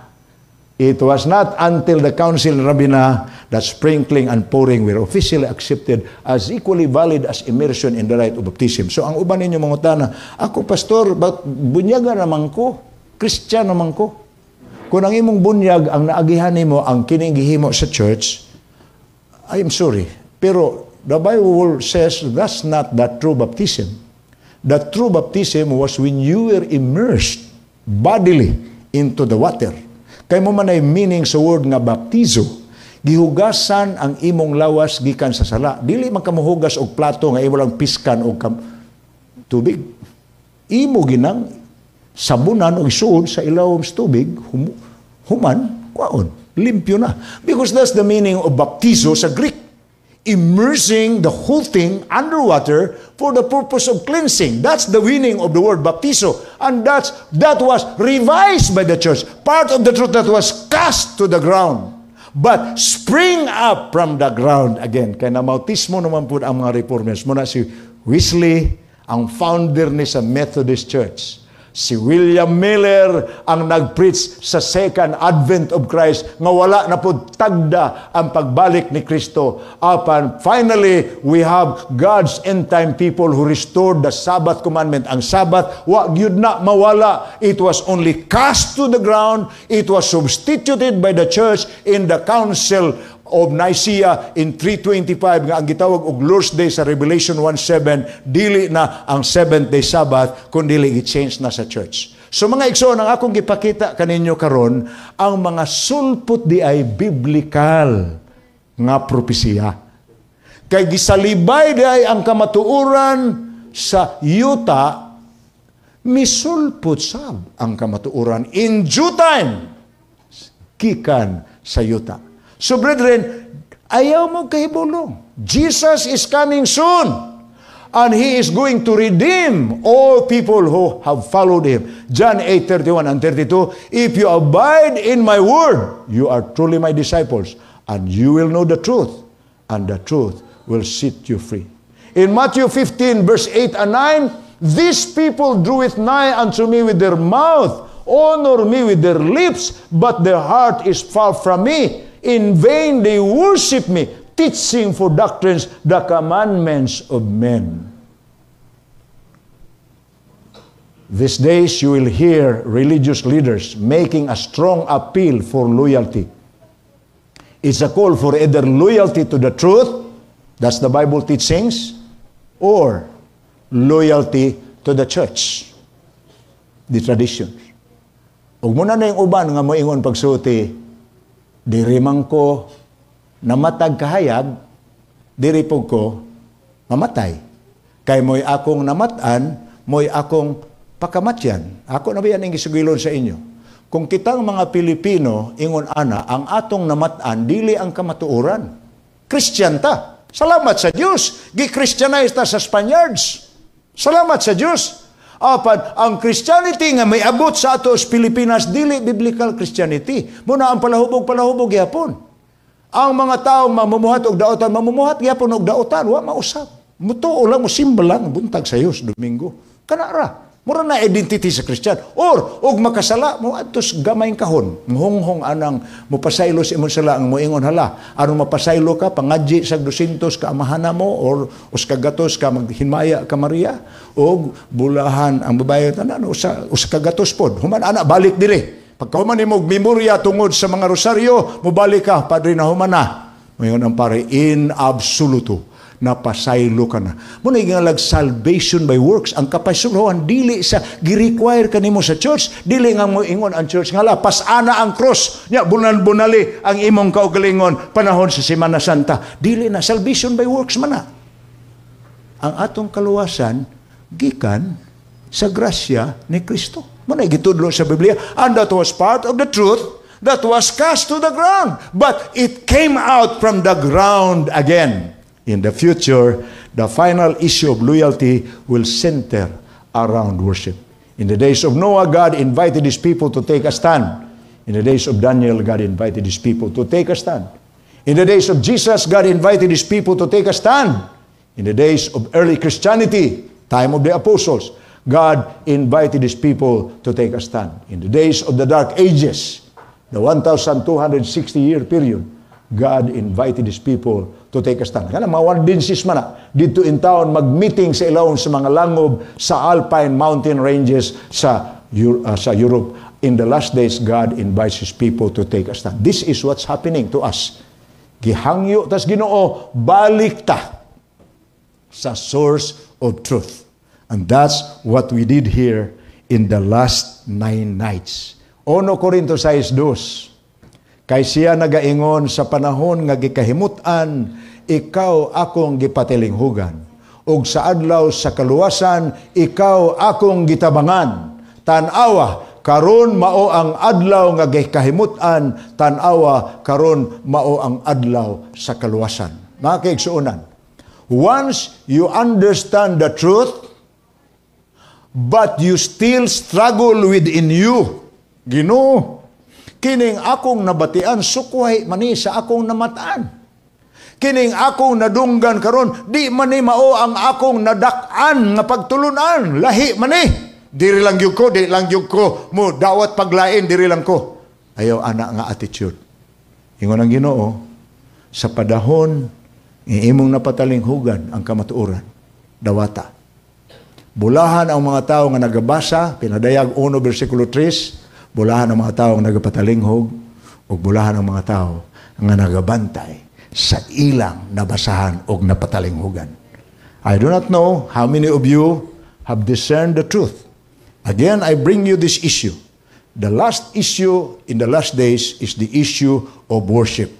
Speaker 1: It was not until the Council in Ravenna that sprinkling and pouring were officially accepted as equally valid as immersion in the rite of baptism. So ang uban ninyo mangutana, "Ako, pastor, but bunyaga naman ko, Christian naman ko." Kung ang imong bunyag, ang naagihan nimo ang kining gihimo sa church, I am sorry. Pero the Bible says that's not the true baptism. The true baptism was when you were immersed bodily into the water. Kay mao man ay meaning sa word nga baptizo. Gihugasan ang imong lawas gikan sa sala. Dili man ka mohugas og plato nga imo lang piskan og tubig. Imo ginang sabunan og isuod sa ilawom sa tubig, human, kwaon. Limpyo na. Because that's the meaning of baptizo sa Greek. Immersing the whole thing underwater for the purpose of cleansing. That's the meaning of the word baptizo. And that was revised by the church. Part of the truth that was cast to the ground, but spring up from the ground again. Kay namautismo naman po ang mga reformers. Mao na si Wesley, ang founder ni sa Methodist Church. Si William Miller ang nag-preach sa second advent of Christ nga wala na po tagda ang pagbalik ni Kristo. Apan finally, we have God's end-time people who restored the Sabbath commandment. Ang Sabbath, wa gyud na mawala. It was only cast to the ground. It was substituted by the church in the Council of Nicaea in 325 nga ang gitawag og Lord's Day sa Revelation 1:7. Dili na ang seventh day Sabbath kun dili gi-change na sa church. So mga igsoon, ang akong gipakita kaninyo karon, ang mga sulpot di ay biblical nga propesiya. Kay gisalibay di ay ang kamatuoran sa yuta, misulpot sab ang kamatuoran in due time gikan sa yuta. So brethren, ayaw mo kahibulong. Jesus is coming soon. And He is going to redeem all people who have followed Him. John 8:31 and 32, "If you abide in my word, you are truly my disciples, and you will know the truth, and the truth will set you free." In Matthew 15, verse 8 and 9, "These people draweth nigh unto me with their mouth, honor me with their lips, but their heart is far from me. In vain they worship me, teaching for doctrines the commandments of men." These days you will hear religious leaders making a strong appeal for loyalty. It's a call for either loyalty to the truth, that's the Bible teachings, or loyalty to the church, the traditions. Ug mao na yung uban nga moingon pagsulti, "Diri man ko namatag kahayag, diri pud ko mamatay. Kay mo'y akong namat-an, mo'y akong pakamatyan." Ako na ba yan ang gisugilon sa inyo? Kung kitang mga Pilipino, ingon ana, ang atong namat-an, dili ang kamatuoran. Christian ta. Salamat sa Diyos. Gi-Christianize ta sa Spaniards. Salamat sa Diyos. Apan, ang Christianity nga may abot sa ato sa Pilipinas, dili biblical Christianity. Mao na ang palahubog-palahubog gyapon. Ang mga taong mamumuhat og daotan, mamumuhat gyapon og daotan, wa mausab. Mutuo lang, mo simba lang, buntag sa Diyos, Domingo. Kana ra. Mura na identity sa Christian. Or, og makasala, mo adtos gamayng kahon. Muhonghong anang mupasaylo sa imong sala ang moingon hala. Aron mapasaylo ka, pangadji sa 200 ka amahana mo or usa ka gatos ka maghinmaya ka Maria og bulahan ang babae tanan usa ka gatos pod. Human ana balik dire. Pagkahuman nimo og memorya tungod sa mga rosaryo, mobalik ka, "Padre, na human na." Moingon ang pare, "In absoluto napasaylo ka na." Mao na nga salvation by works. Ang kapasaylohan dili sa gi-require kanimo sa church, dili nga mo ingon ang church nga la pas-ana ang cross nya bunan-bunali ang imong kaugalingon panahon sa Semana Santa. Dili na salvation by works man na. Ang atong kaluwasan gikan sa grasya ni Kristo. Mao na gitudlo sa Biblia, and that was part of the truth that was cast to the ground, but it came out from the ground again. In the future, the final issue of loyalty will center around worship. In the days of Noah, God invited his people to take a stand. In the days of Daniel, God invited his people to take a stand. In the days of Jesus, God invited his people to take a stand. In the days of early Christianity, time of the apostles, God invited his people to take a stand. In the days of the Dark Ages, The 1,260 year period, God invited His people to take a stand. Kana mga Waldenses man na, didto in town, mag-meeting sa ilawom sa mga langob sa Alpine mountain ranges sa Europe. In the last days, God invites His people to take a stand. This is what's happening to us. Gihangyo tas Ginoo, balik ta sa source of truth. And that's what we did here in the last 9 nights. 1 Corinto 6:2. Kay siya nagaingon, "Sa panahon nga gikahimutan, ikaw akong gipatilinghugan. Ug sa adlaw sa kaluwasan, ikaw akong gitabangan. Tan-awa, karon mao ang adlaw nga gikahimutan, tan-awa, karon mao ang adlaw sa kaluwasan." Mga kaigsuonan, once you understand the truth, but you still struggle within you, "Ginoo, kining akong nabatian, sukway man ni sa akong namataan. Kining akong nadunggan karon, di man ni mao ang akong nadak-an nga pagtulunan. Lahi man ni. Diri lang gyud ko, di lang gyud ko mo dawat paglain, diri lang ko." Ayaw ana nga attitude. Ingon ang Ginoo, sa padahon imong napatalinghugan ang kamatuoran, dawata. Bulahan ang mga tao nga nagabasa, Pinadayag 1 versikulo 3, bulahan ang mga tao nga nagapatalinghog, ug bulahan ang mga tao nga nagabantay sa ilang nabasahan og napatalinghugan. I do not know how many of you have discerned the truth. Again, I bring you this issue. The last issue in the last days is the issue of worship.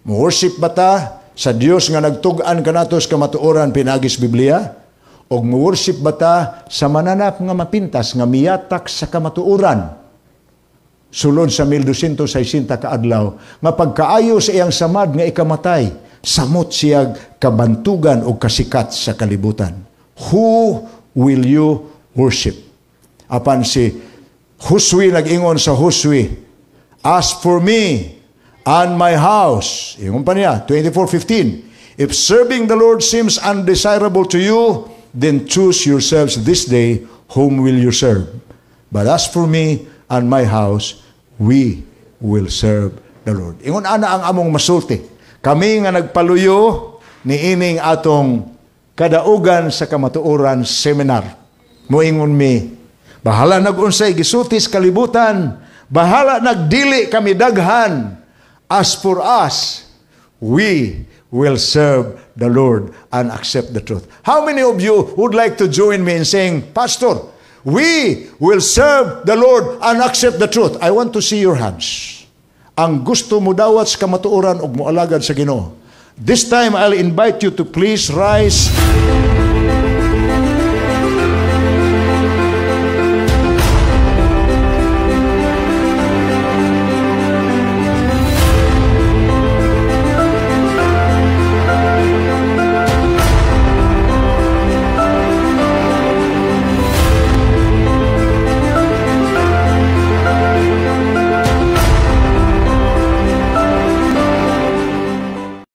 Speaker 1: Mo-worship ba ta sa Dios nga nagtug-an kanato sa kamatuoran pinaagi sa Biblia? O mo-worship ba ta sa mananap nga mapintas nga miyatak sa kamatuoran sulod sa 1260 ka adlaw nga pagkaayo sa iyang samad nga ikamatay, samot siya kabantugan o kasikat sa kalibutan? Who will you worship? Apan si Josue nag-ingon sa Josue, "As for me and my house," ingon pa niya, 24:15, "if serving the Lord seems undesirable to you, then choose yourselves this day whom will you serve. But as for me and my house, we will serve the Lord." Ingon ana ang among masulti. Kami nga nagpaluyo ni ining atong kadaugan sa kamatuoran seminar. Moingon mi, bahala nag unsay gisulti sa kalibutan, bahala nagdili kami daghan. As for us, we will serve the Lord and accept the truth. How many of you would like to join me in saying, "Pastor, we will serve the Lord and accept the truth"? I want to see your hands. Ang gusto mo dawat sa kamatuoran ug moalagad sa Ginoo. This time, I'll invite you to please rise.